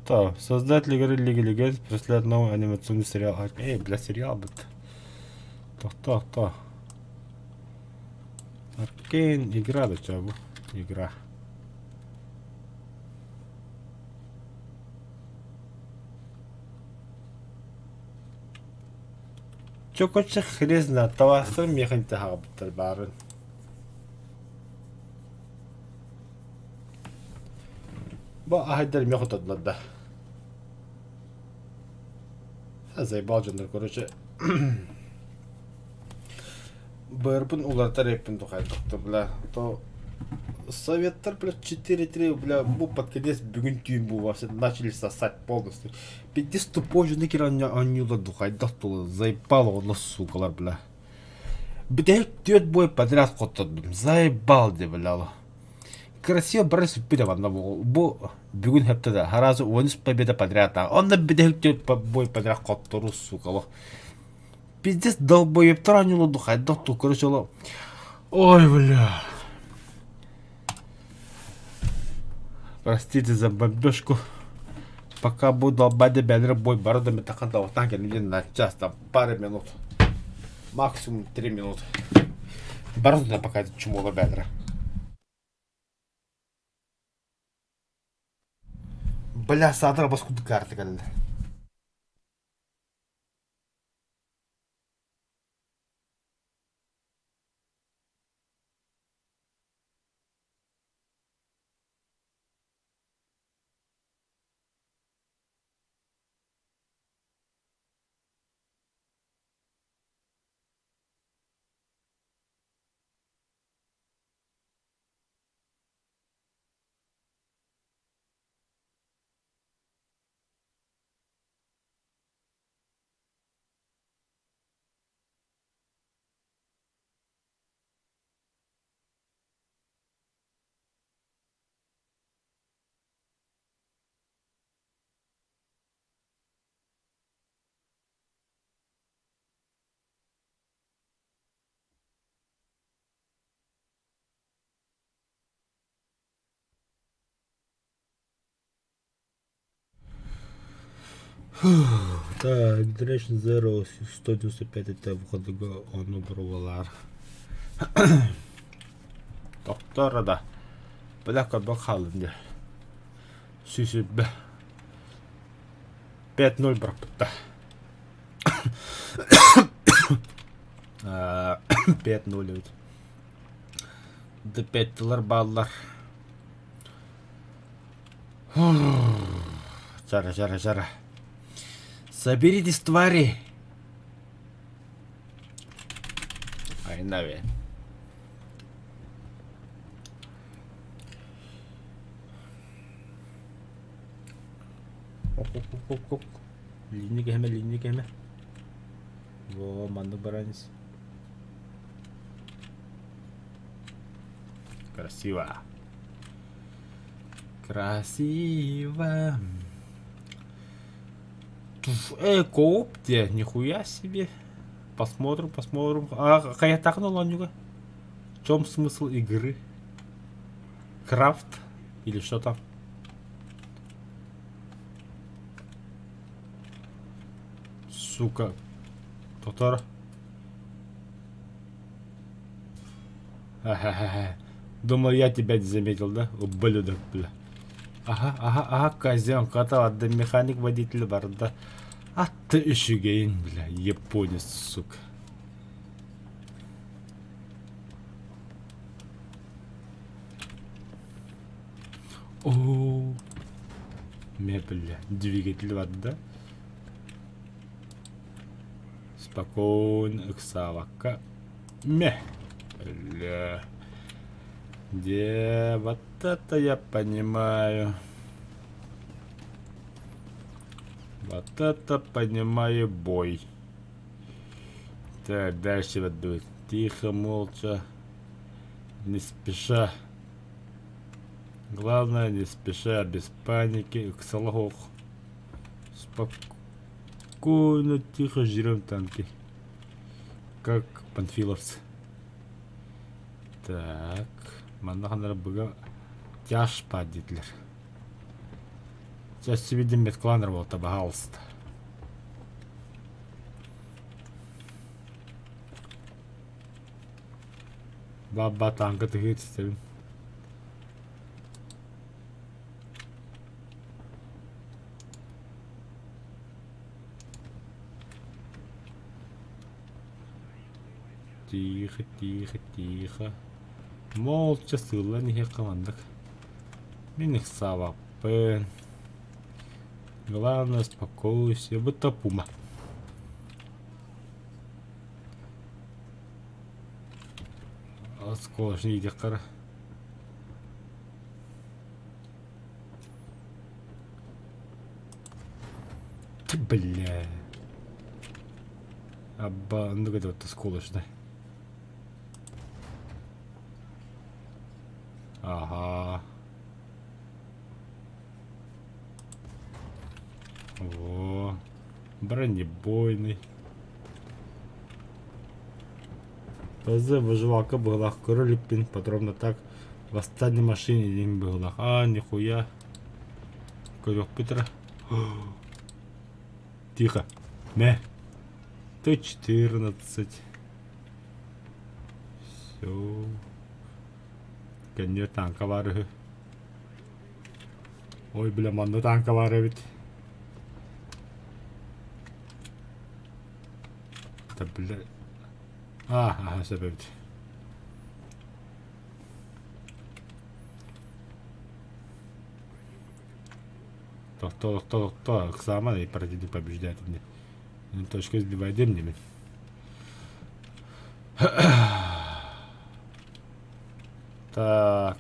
Кто? Создатель игры Лиги Легенд представляет новый анимационный сериал. Эй, бля, сериал бит. Тохтоо, тохтоо. Arkane игра да чабу. Игра. Чокоче хрен тавастыр мехин тахабыттар барын. Бу ахайдар меху тадлар да. Заебал дьоннор, короче. Бырбын уларытар эппин тухайдахта, бля. То Советтар, бля, 4-3, бля, бу под конец бүгүн түүн бу вообще начали сосать полностью. Пиздец тупой же некер анюла духайдах тула, заебало онно сукалар, бля. Бүтэһик түөрт бой подряд хоттордум. Заебал де, бля. Красиво бары сүппүтэ манна бу бу бүгүн хэптэ да харазы 13 победа подряд онно бүтэһик түөрт бой подряд хоттору сука Пиздец долбоебтар анюлуду хайдах ту короче Ой, бля. Простите за бомбежку. Пока буду долбать бәлер бой бары да метахан да кэлин на час, там пару минут. Максимум 3 минуты. Бары да пока чумола бәлер. Бля, саатар бас курдук карта кэллэ. Так, Generation Zero 195 этэ выходыга ону боруобалаар. Тохтор да бля көрбөх хааллым дии. Сүүсүрбэ. 5-0 бырахпытта. 5-0 эбит. Д5-тылар бааллар. Жара, жара, жара. Соберитесь, твари! Айнаве. Оп, оп, оп, оп, оп. Линник кэһэмэ, линник кэһэмэ. Во, маннык баранис. Красиво. Красиво. Туф, э, кооп де, нихуя себе. Посмотрим, посмотрим. А, хайатаҕын олонньуга? В чем смысл игры? Крафт или что там? Сука. Тотор. Думал, я тебя не заметил, да? Ублюдок, бля. Ага, ага, ага, козём, катал, да механик водитель барда. А ты үчүгэйин, бля, японец, сука. О, ме, бля, двигатель барда. Спокойно, ыксаабакка. Мэ. Бля. Де, вот это я понимаю. Вот это понимаю бой. Так, дальше вот будет. Тихо, молча. Не спеша. Главное, не спеша, без паники. Ыксалах. Спокойно, тихо жрем танки. Как панфиловцы. Так, манна ханара быга тяж диэтилэр. Сейчас видим медкланер буолта, пожалуйста. Баба танка тыһыыр системин. Тихо, тихо, тихо. Молча сыыллан иһиэххэ маннык. Мин ыксаабаппын. Главное спокойствие, будто пума. Осколочный диэххэ Ты, бля. Абба, ну это вот осколочный. Ага. Во. Бронебойный. ПЗ выживалка была Кролипин подробно так восстание машине диэн быһыылаах. Аа, нихуя. Көрүөхпүт эрэ. Тихо. Мэ. Т-14. Все. Кэнниэ танка баар үһү. Ой, бля, манна танка баар эбит. Да, бля. А, ага, сөп эбит. Тохто, тохто, тохто, ыксаама и противник побеждает мне. Точка сбивай демними. Так.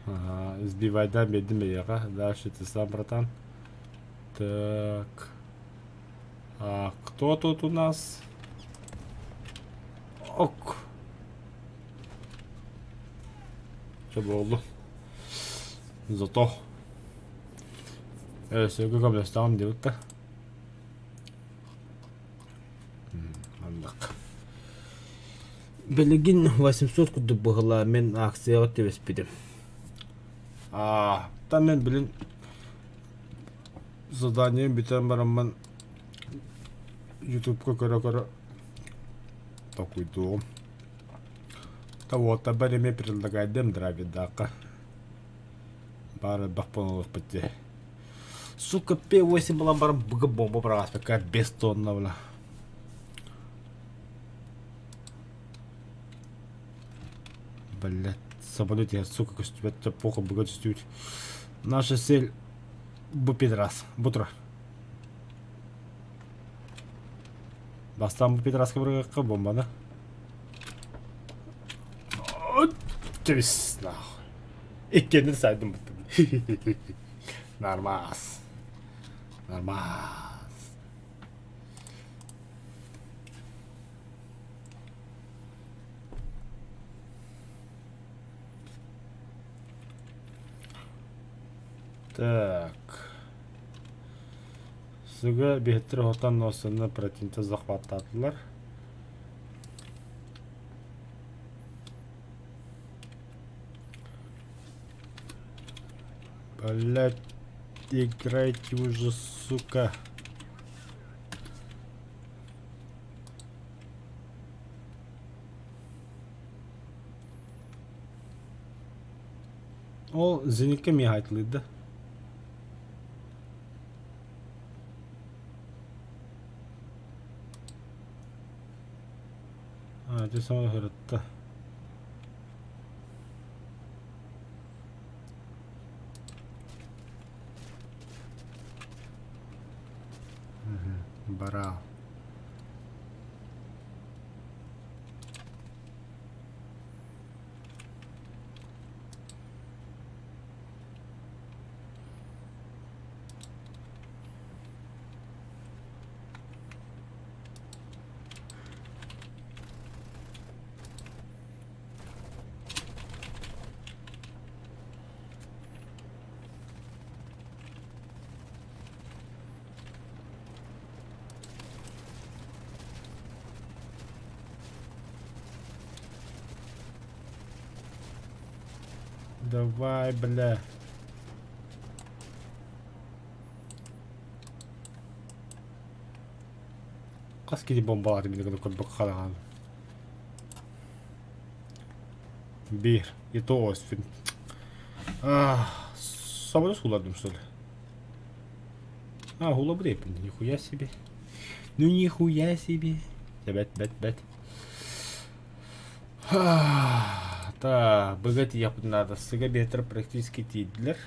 Ага, сбивай да, меди меяга. Дальше ты сам, братан. Так. А кто тут у нас? Ок. Чэ буоллу. Зато. Өссө көмөлөстөҕүм диэбит да. Маннык. Билигин 800 курдук быһыла мен акцияҕа түбэспитим. Аа, та мен билин. Заданием бүтэн бараммын ютубка көрө-көрө толкуйдуоҕум. Уоттарбар эмиэ предлагайдыам драйвердаахха. Баар элбэх буолуохпут дии. Сука, П8 булан баран быгы бомба быраҕаспакка 5 тонна бла. Блядь, самолет я, сука, көстүбэт, плохо быга түстүбүт. Наша цель бу пидорас, бутура. Бастаан бу пидораска бырыгакка бомбаны. Түс, нахуй. Иккиэннин сайдым буттум. Нормас. Нормас. Так. Сыга биһиттэр хотон носыны протинта захваттаатылар. Блять, играйте уже, сука. Ол зениккэ эмиэ хаайтылыыр да? Аа, ити саҥа сырытта. Бараал. Давай, бля. Хас киһи бомбалааты мин гына көрбөк хараҕан. Биир. И то оспин. Соболю суулардым что ли? А, хула брепин. Нихуя себе. Ну нихуя себе. Бэт, бэт, бэт. Та, быга тиийэхпит наада. Сыга биэтэр практически тиийдилэр.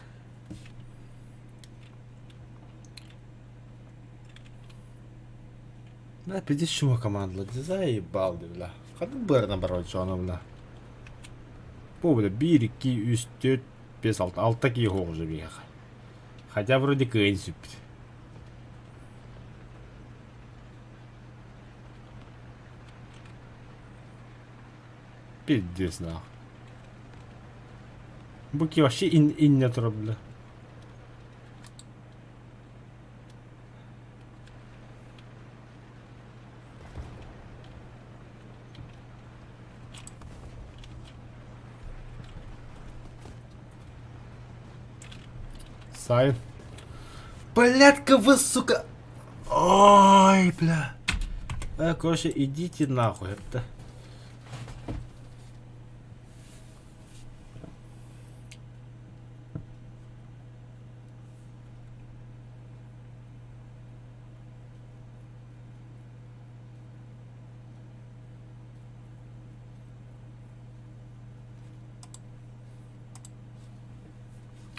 Да, пиздец чума командалар. Заебал, бля. Ханнык быарынан барар дьоно, бля. Бу, бля, биир, икки, үс, түөрт, биэс, алта. Алта киһи суох уже биһиэхэ. Хотя вроде кыайын сүппүт. Пиздец нахуй. Бу ки вообще инне турар, бля. Сайн. Блядка вы, сука! Ой, бля. Короче, идите нахуй, это.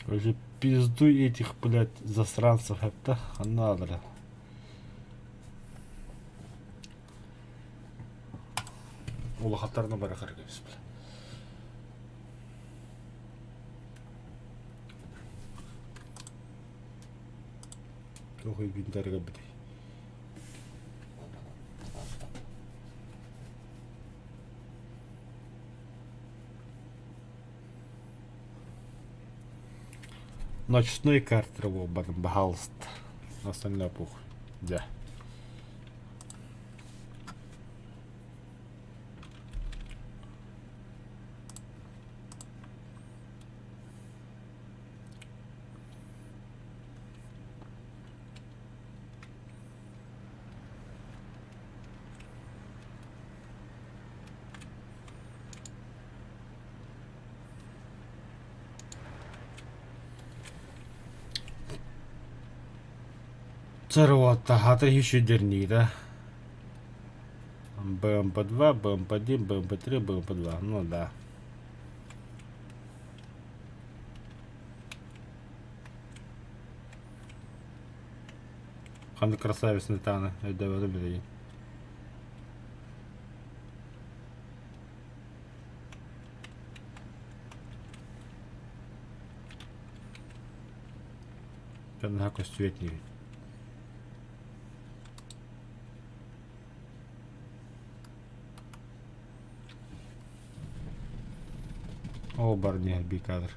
Короче, пиздуй этих, блядь, засранцев, это хана, бля. Улахаттарына барахар кэбис, бля. Туох өйбүн битий. Ночной картер буолбатым, баһаалыста. Остальное похуй. Дьэ. Чаруотта хата үчүдэрнии да. БМП-2, БМП-1, БМП-3, БМП-2. Ну да. Ханнык красавец Нетаны өйдөөбөтүм билигин. Наһаа көстүбэт диибин. Ол бар не кадр.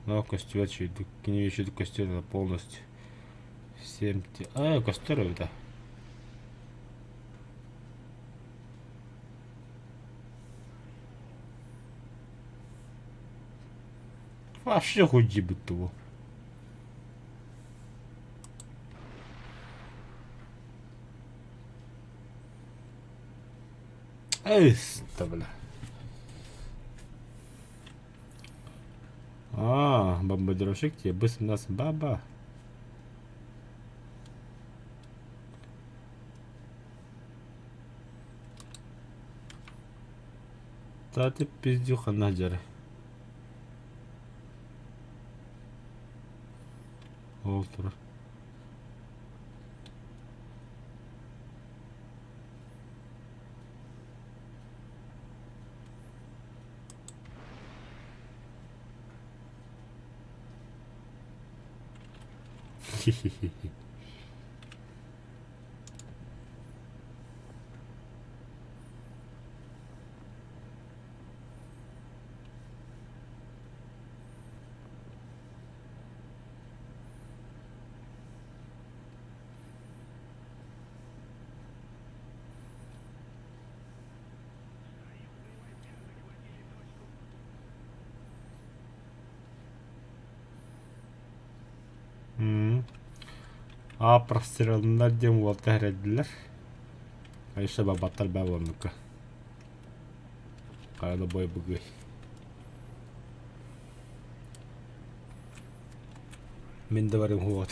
Но көстүбэт үчүгүйдүк. Кини үчүгүйдүк көстүбэт полностью. Семь... А, көстөр эбит Вообще хоть его. Эс, бля. А, бомбардировщик тебе быстро нас баба. Та ты пиздюха надер. Ол турар. Аа прострелыннар диэн уолта эрэйдилэр. Конечно, бабаттар баа буолнукка. Хайа да бой быгый. Мин да барым вот.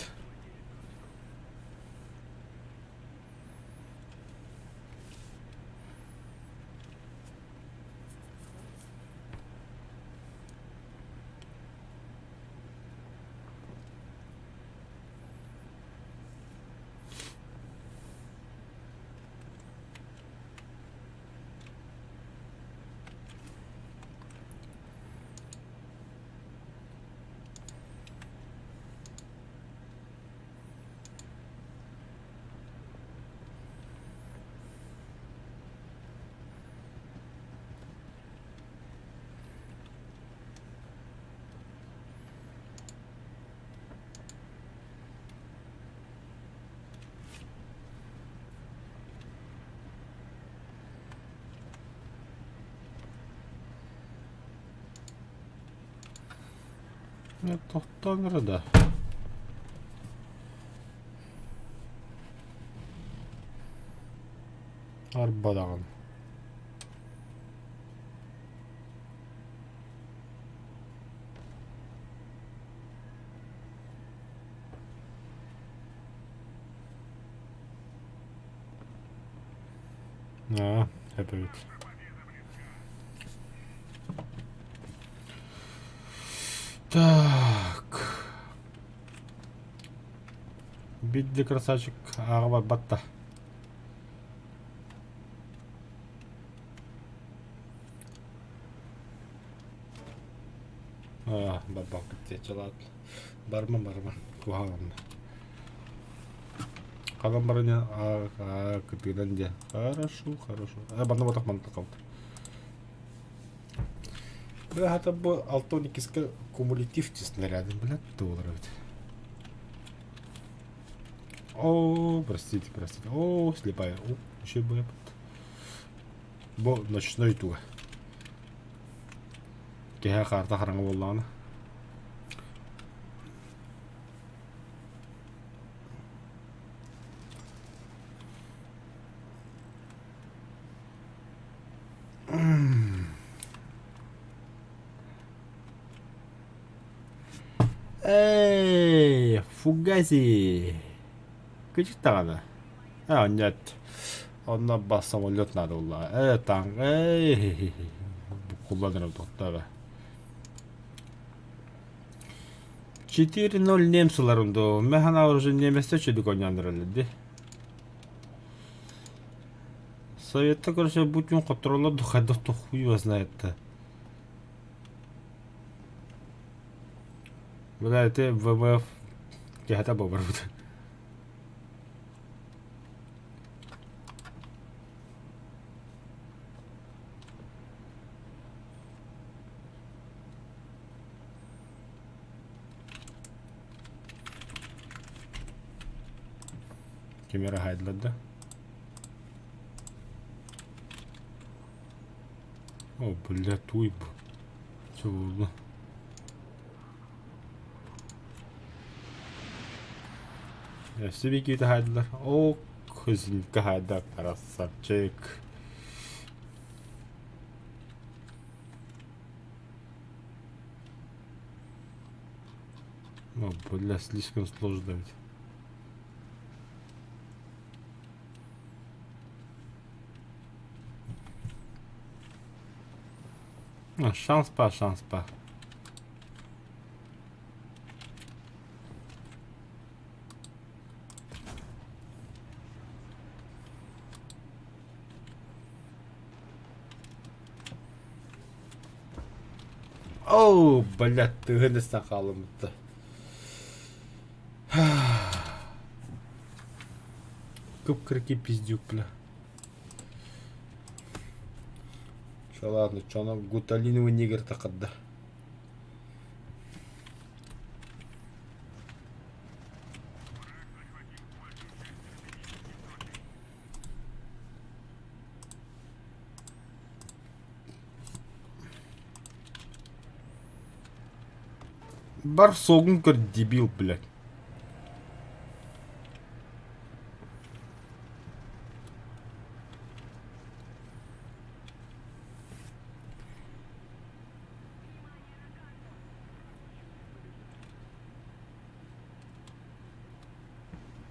Тохтоон эрэ да. Арба даҕаны. Аа, эбит. Так. Бидди красавчик ааҕа барбатта. Аа, барбаккыт диэччилаат. Барма, барма. Куһаҕанна. Ханан баран аа, кытыынан диэн. Хорошо, хорошо. Э, манна батах манна қалды. Бля, хата бу 6-12-ке кумулятив снарядын, блядь, доллар эбит. О, простите, простите. О, слепая. О, еще бы. Бу ночной туга. Киһи хаарта хараҥа буоллаҕына. Эй, фугаси! Кыдьык даҕаны. А, нет. Онно бас самолет надо буолла. Э, танк, эй, буккуллан тохтоо. 4-0 немцаларым доо. Мен хана уже немецте чөдүк ойнандыралар ди. Советта, короче, бутюн контроллар духайда хуй его знает-то. Бля, это ВВФ киһата бобарбыт. Ким эрэ хаайдылар да? О, бля, туй бу. Чё буолла? Өссө биир хаайдылар. О, кызылка хаайда, красавчик. О, бля, слишком сложно ведь. А, шанс па, шанс па. Оо, блядь, тыгын сакалымытты. Кып-кырки пиздюк, бля. Чё, ладно, чё, она гуталиновый негр тақырда. Бар согун көр дебил, блядь.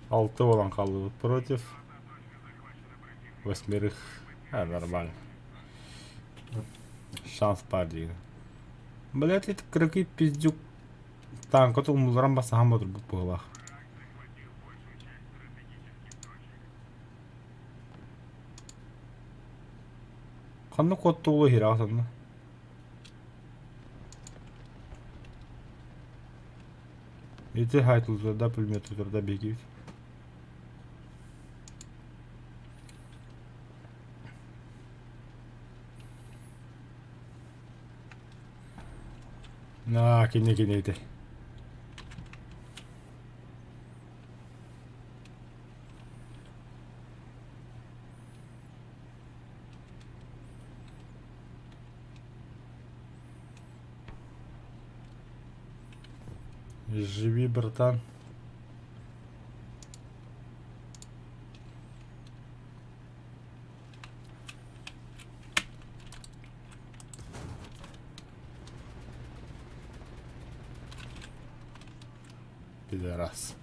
Алты буолан хааллыбыт против восьмерых. А, нормально. Шанс баар диигин. Блядь, ити кыракый пиздюк танка умуларан басаһан ботурбут быһыылаах. Ханна куоттугу иһирэҕэ сонно? Ити хайтылтарда пулеметтерда биһигибит. На, кини кини ити. Живи, братан. Пидорас.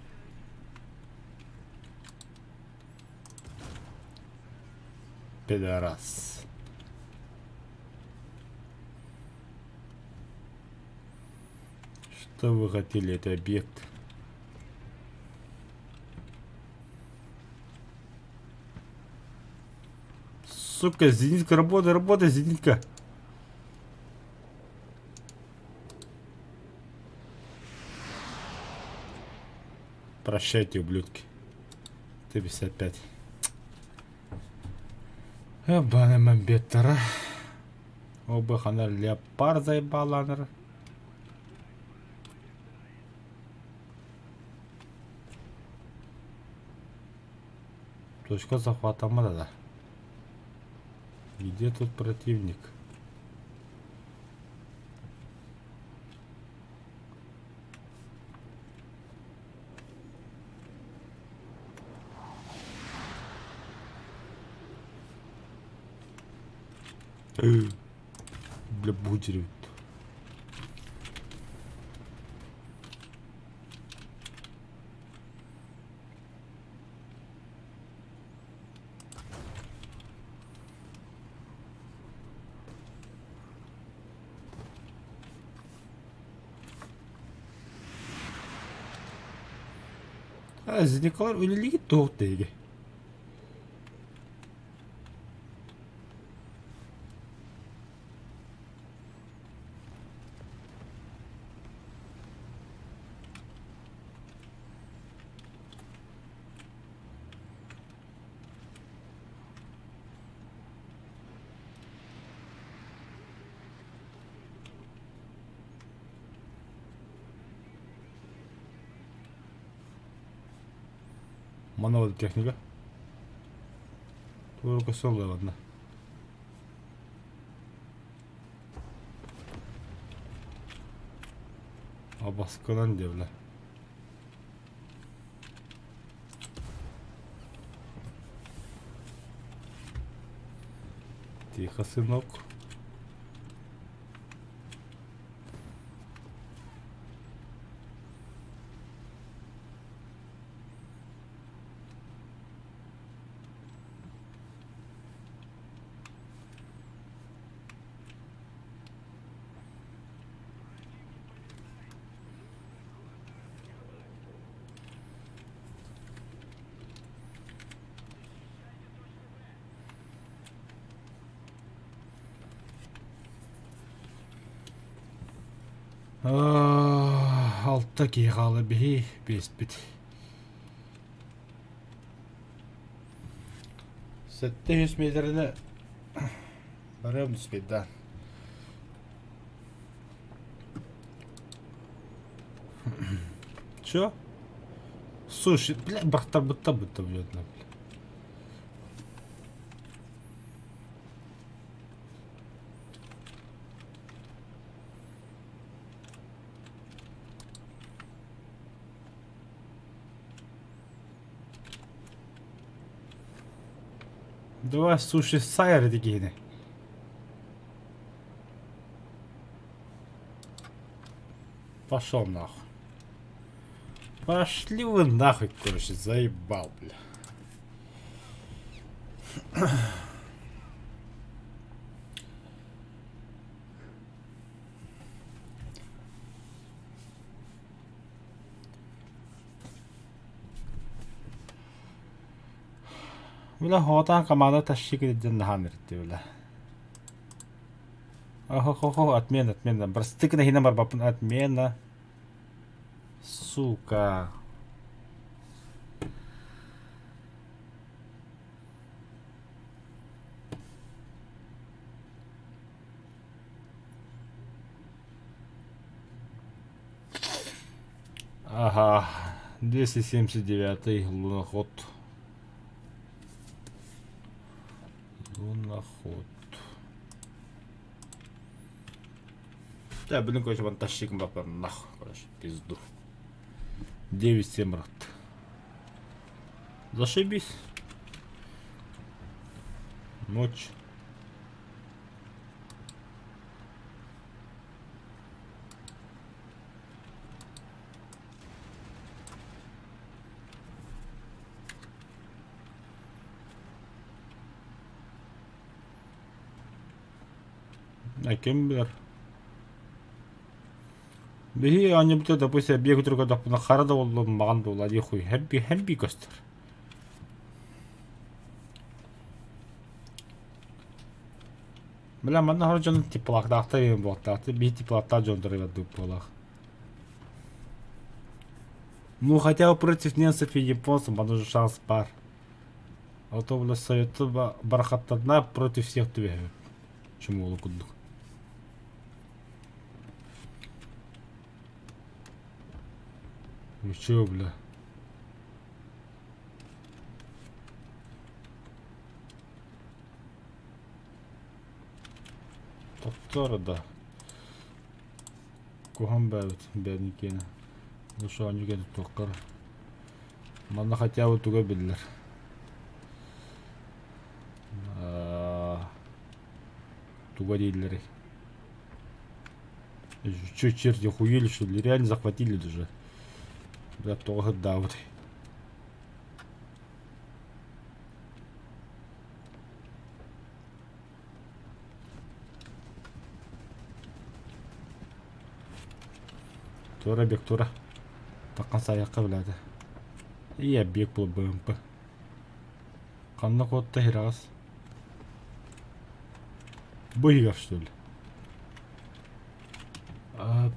Пидорас. Что вы хотели, это объект? Сука, зенитка, работай, работай, зенитка. Прощайте, ублюдки. Т-55. Ебаный мамбеттара. Оба ханар леопард заебаланыр. Точка захвата да. Где тут противник? Бля, будерит. Зеникалар үлэлиигит туох дэйги? Манова техника. Только ладно. Абасканан диэбилэ. Тихо, сынок. Алта киһи хаала биһи биэспит. 700 метрини барыам түспэйдээн. Чё? Слушай, бля, бахтарбыттан бытта бля. Давай, слушай, сайр дигини. Пошел нахуй. Пошли вы нахуй, короче, заебал, бля. Бля, хотан команда тащи ден нахан иртти, бля. Охо-хо-хо, отмена, отмена. Брастыкна хина барбапын, отмена. Сука. Ага, 279 луноход. Луноход. Да, блин, короче, вон тащиком нахуй, короче, пизду. 9-7 брат. Зашибись. Ночь. Ким билэр. Биһи оонньуубутугар допустим биэ күтүр көрдөхпүнэ хара да буоллун маҕан да буолла дии хуй хэбби хэбби көстөр. Бля манна хор дьон теплактаахтар диэн буолтаахтар биһи теплактаах дьон дорогордук буолах. Ну хотя бы против немцев и японцев манна шанс баар. А то бля советы барахаттарна против всех түбэһэбит. Чумуолу курдук. Вы чё, бля? Тоттор да. Куһан бээбит бэйэни Бу оонньуу кэнэ туоххар. Манна хотя бы туга биллэр. Туга дииллэрий? Чё, черти, охуели, что ли? Реально захватили даже. Бля, тоҕо сырдаабытай. Тура бек тура. Таххан саайахха билээтэ. И объект был БМП. Ханна куотта иһирэҕэс? Бу иһигэр что ли? А,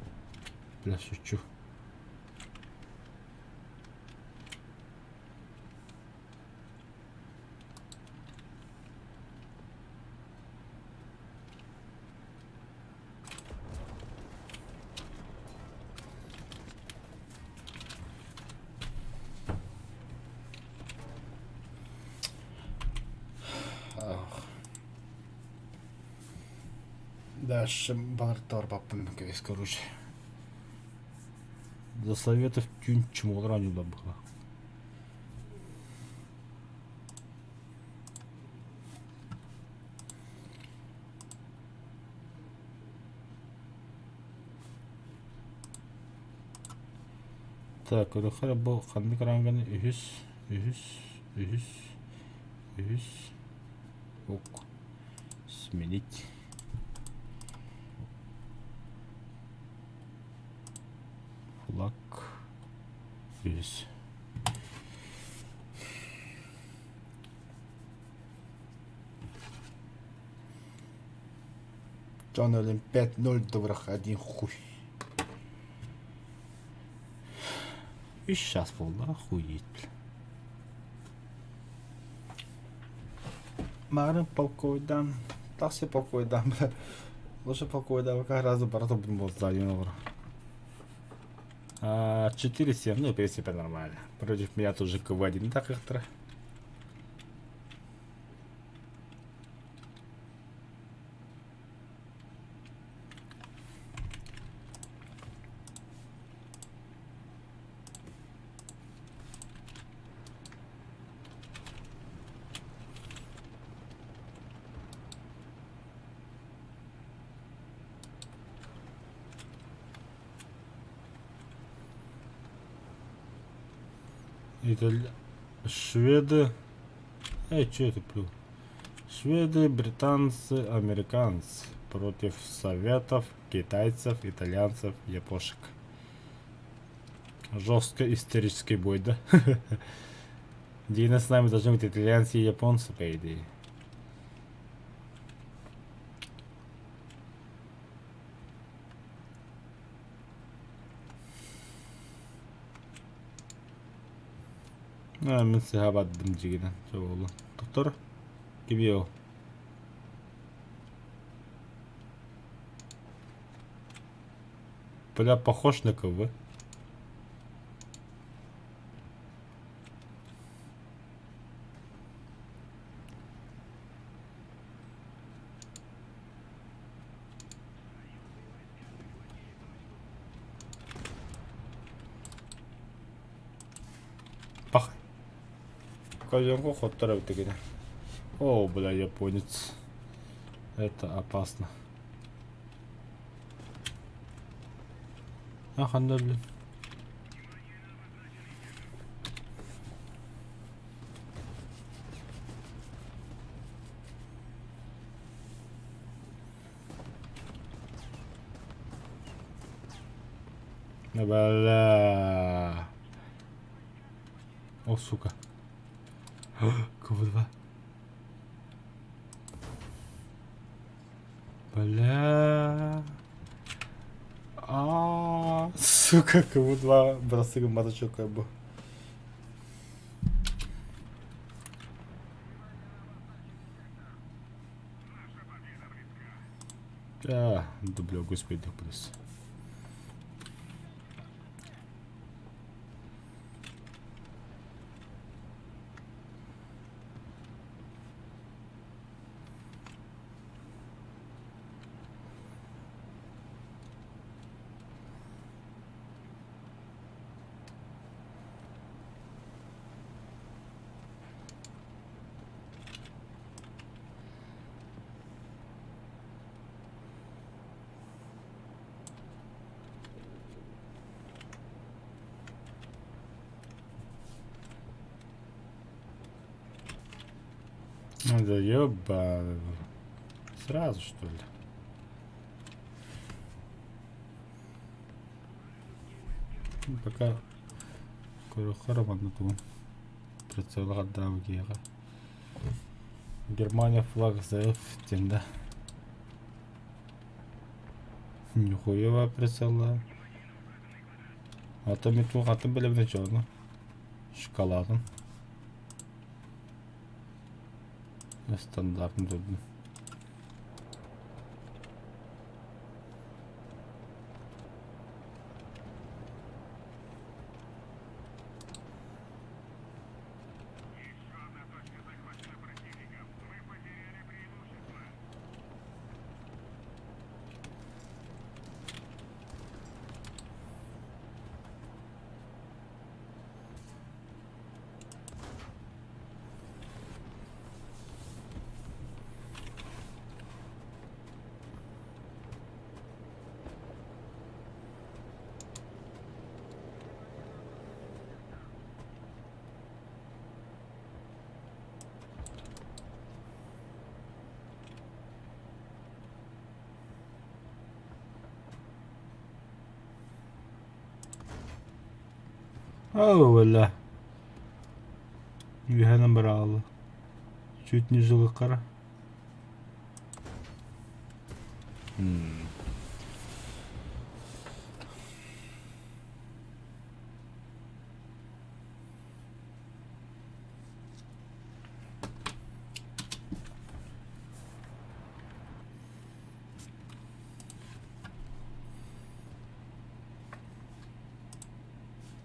бля, шучу. Дальше балар баппын кэбис короче. За советов түүн чумолар оонньуулар быһыылаах. Так, көрүөххэ бу ханнык ранганы үһүс, үһүс, үһүс, үһүс, ок, сменить. Флаг, үһүс. Джон Олимп 5-0 добрых, один хуй. И сейчас буолла, охуеть, бля. Марын полковойдаан, тахса полковойдаан, бля. Лучше полковойдаан, как раз барата будем был сзади, 4-7, ну, в принципе, нормально. Против меня тоже КВ-1 так их Италь... Шведы... Эй, что это плю? Шведы, британцы, американцы против советов, китайцев, итальянцев, япошек. Жестко исторический бой, да? Дина с нами должны быть итальянцы и японцы, по идее. Аа, мин сыһа бардым дьигинэн, чоболу. Доктор, кими ол? Бля, похож на КВ. Пахай. Козенку хоттор эбит О, бля, японец. Это опасно. А, ханда, блин. Бля. О, сука. КВ-2. Бля. А, сука, КВ-2 бырастыы гыммата чуолкай бу. А, дублё, господи, плюс. Ну да ёба. Сразу что ли? Пока көрүөххэ манна тугун. Прицела хардаабы киһиэхэ. Германия флаг ЗФ диэн да. Нихуева прицела. Ата мен туох атын билэбин чону. Шоколадын. Стандартын турдум. Оо, бля. Үөһэнэн быраҕаллар. Чуть не жылыккара.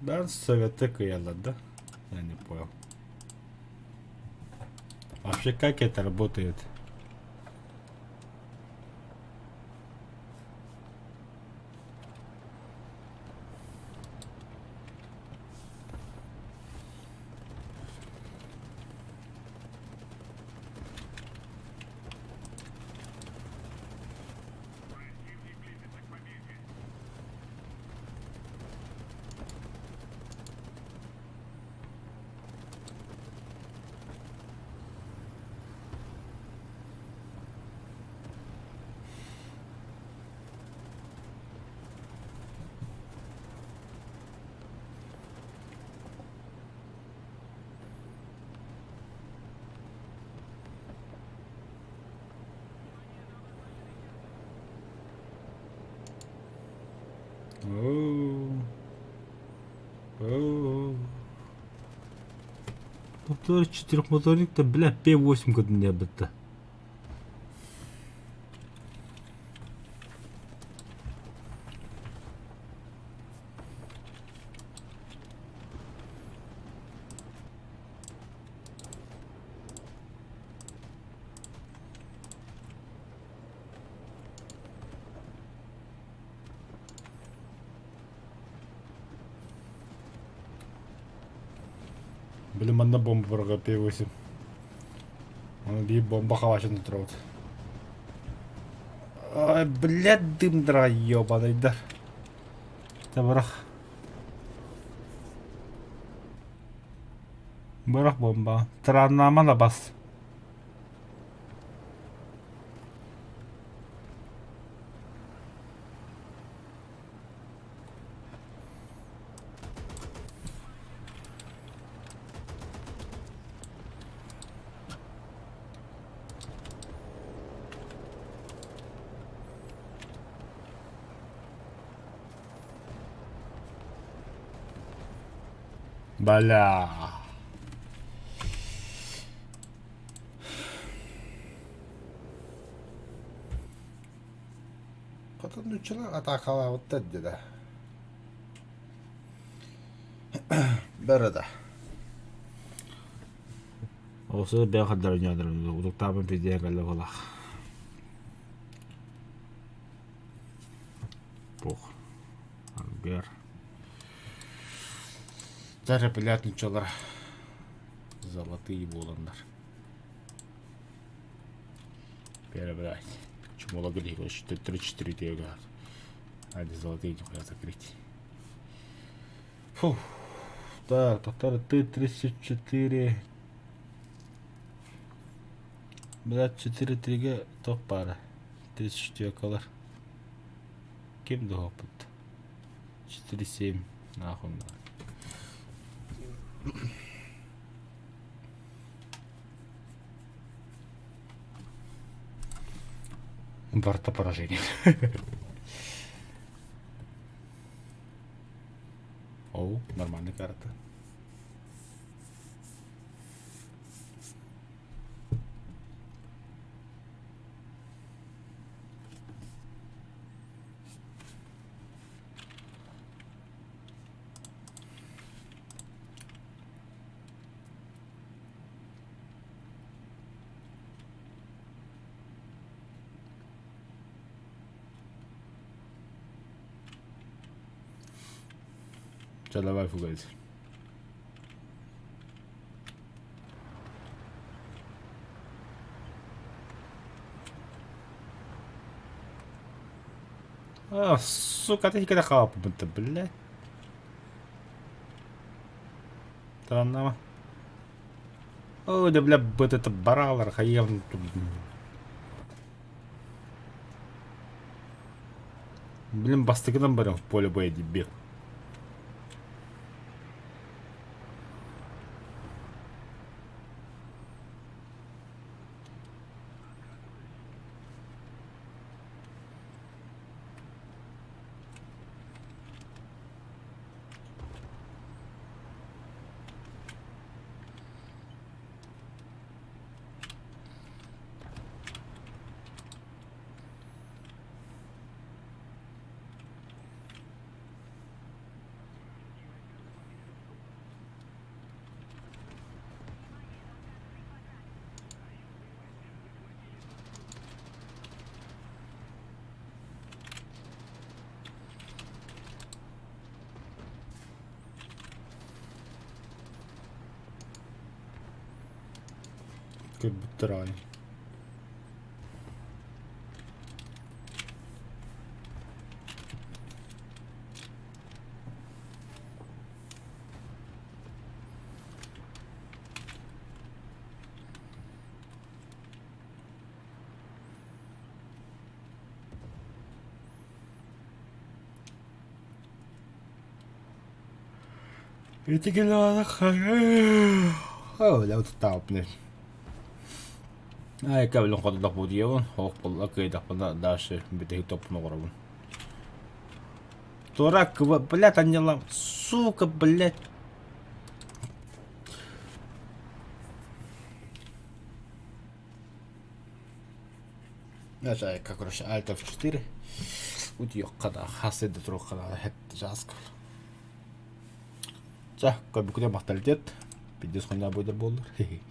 Ben Советы кыайаллар да? Я не понял. Вообще как это работает? Оо. Оо. Повтор четырехмоторник-то, бля, П8 кодын бітті. Били манна бомба барга П8. Оны биир бомба хавашын турабыт. Ай, блядь, дым дра ебаныйдар. Та бырах. Бырах бомба. Тараннаама да бас. Бля. Хотон нууччалар атаакалаабыттар диэтэ. Бары да. Осы бэйэ хардарынньаадырын утуктаабын пиздиэн кэллэ буолаах. Туох аргыар. Даже блядь нууччалар золотые буоланнар. Перебрать. Чумола 3-4 тыга. Hadi золотые нихуя закрыть. Фух. Так, повтор Т-34. Блядь, 4-3-гэ туох баара? 34 колор. Ким да опыт? 4-7. Нахуй надо. Барыта поражение. Оу, нормальная карта. Чэ, давай, фугайся. А, сука, ты когда хапнута, блядь. Тараннама. О, да бля, вот это баралар, хаевн. Блин, бастакынан баран в поле боя, дебил. Көрбүттэр аҕай. Ити Кэбилин хотудах будуйабын, ох буолла кыайдахпына дальше бүтэһик топпун оҥоробун. Дурак, блядь, анньалам, сука, блядь. Это, короче, Alt F4. Утуйуохха да, хас да туруохха да, хэт жааска. Чэ, көрбүккүтэ махталитет. Пиздец хонноо буйдар буоллар.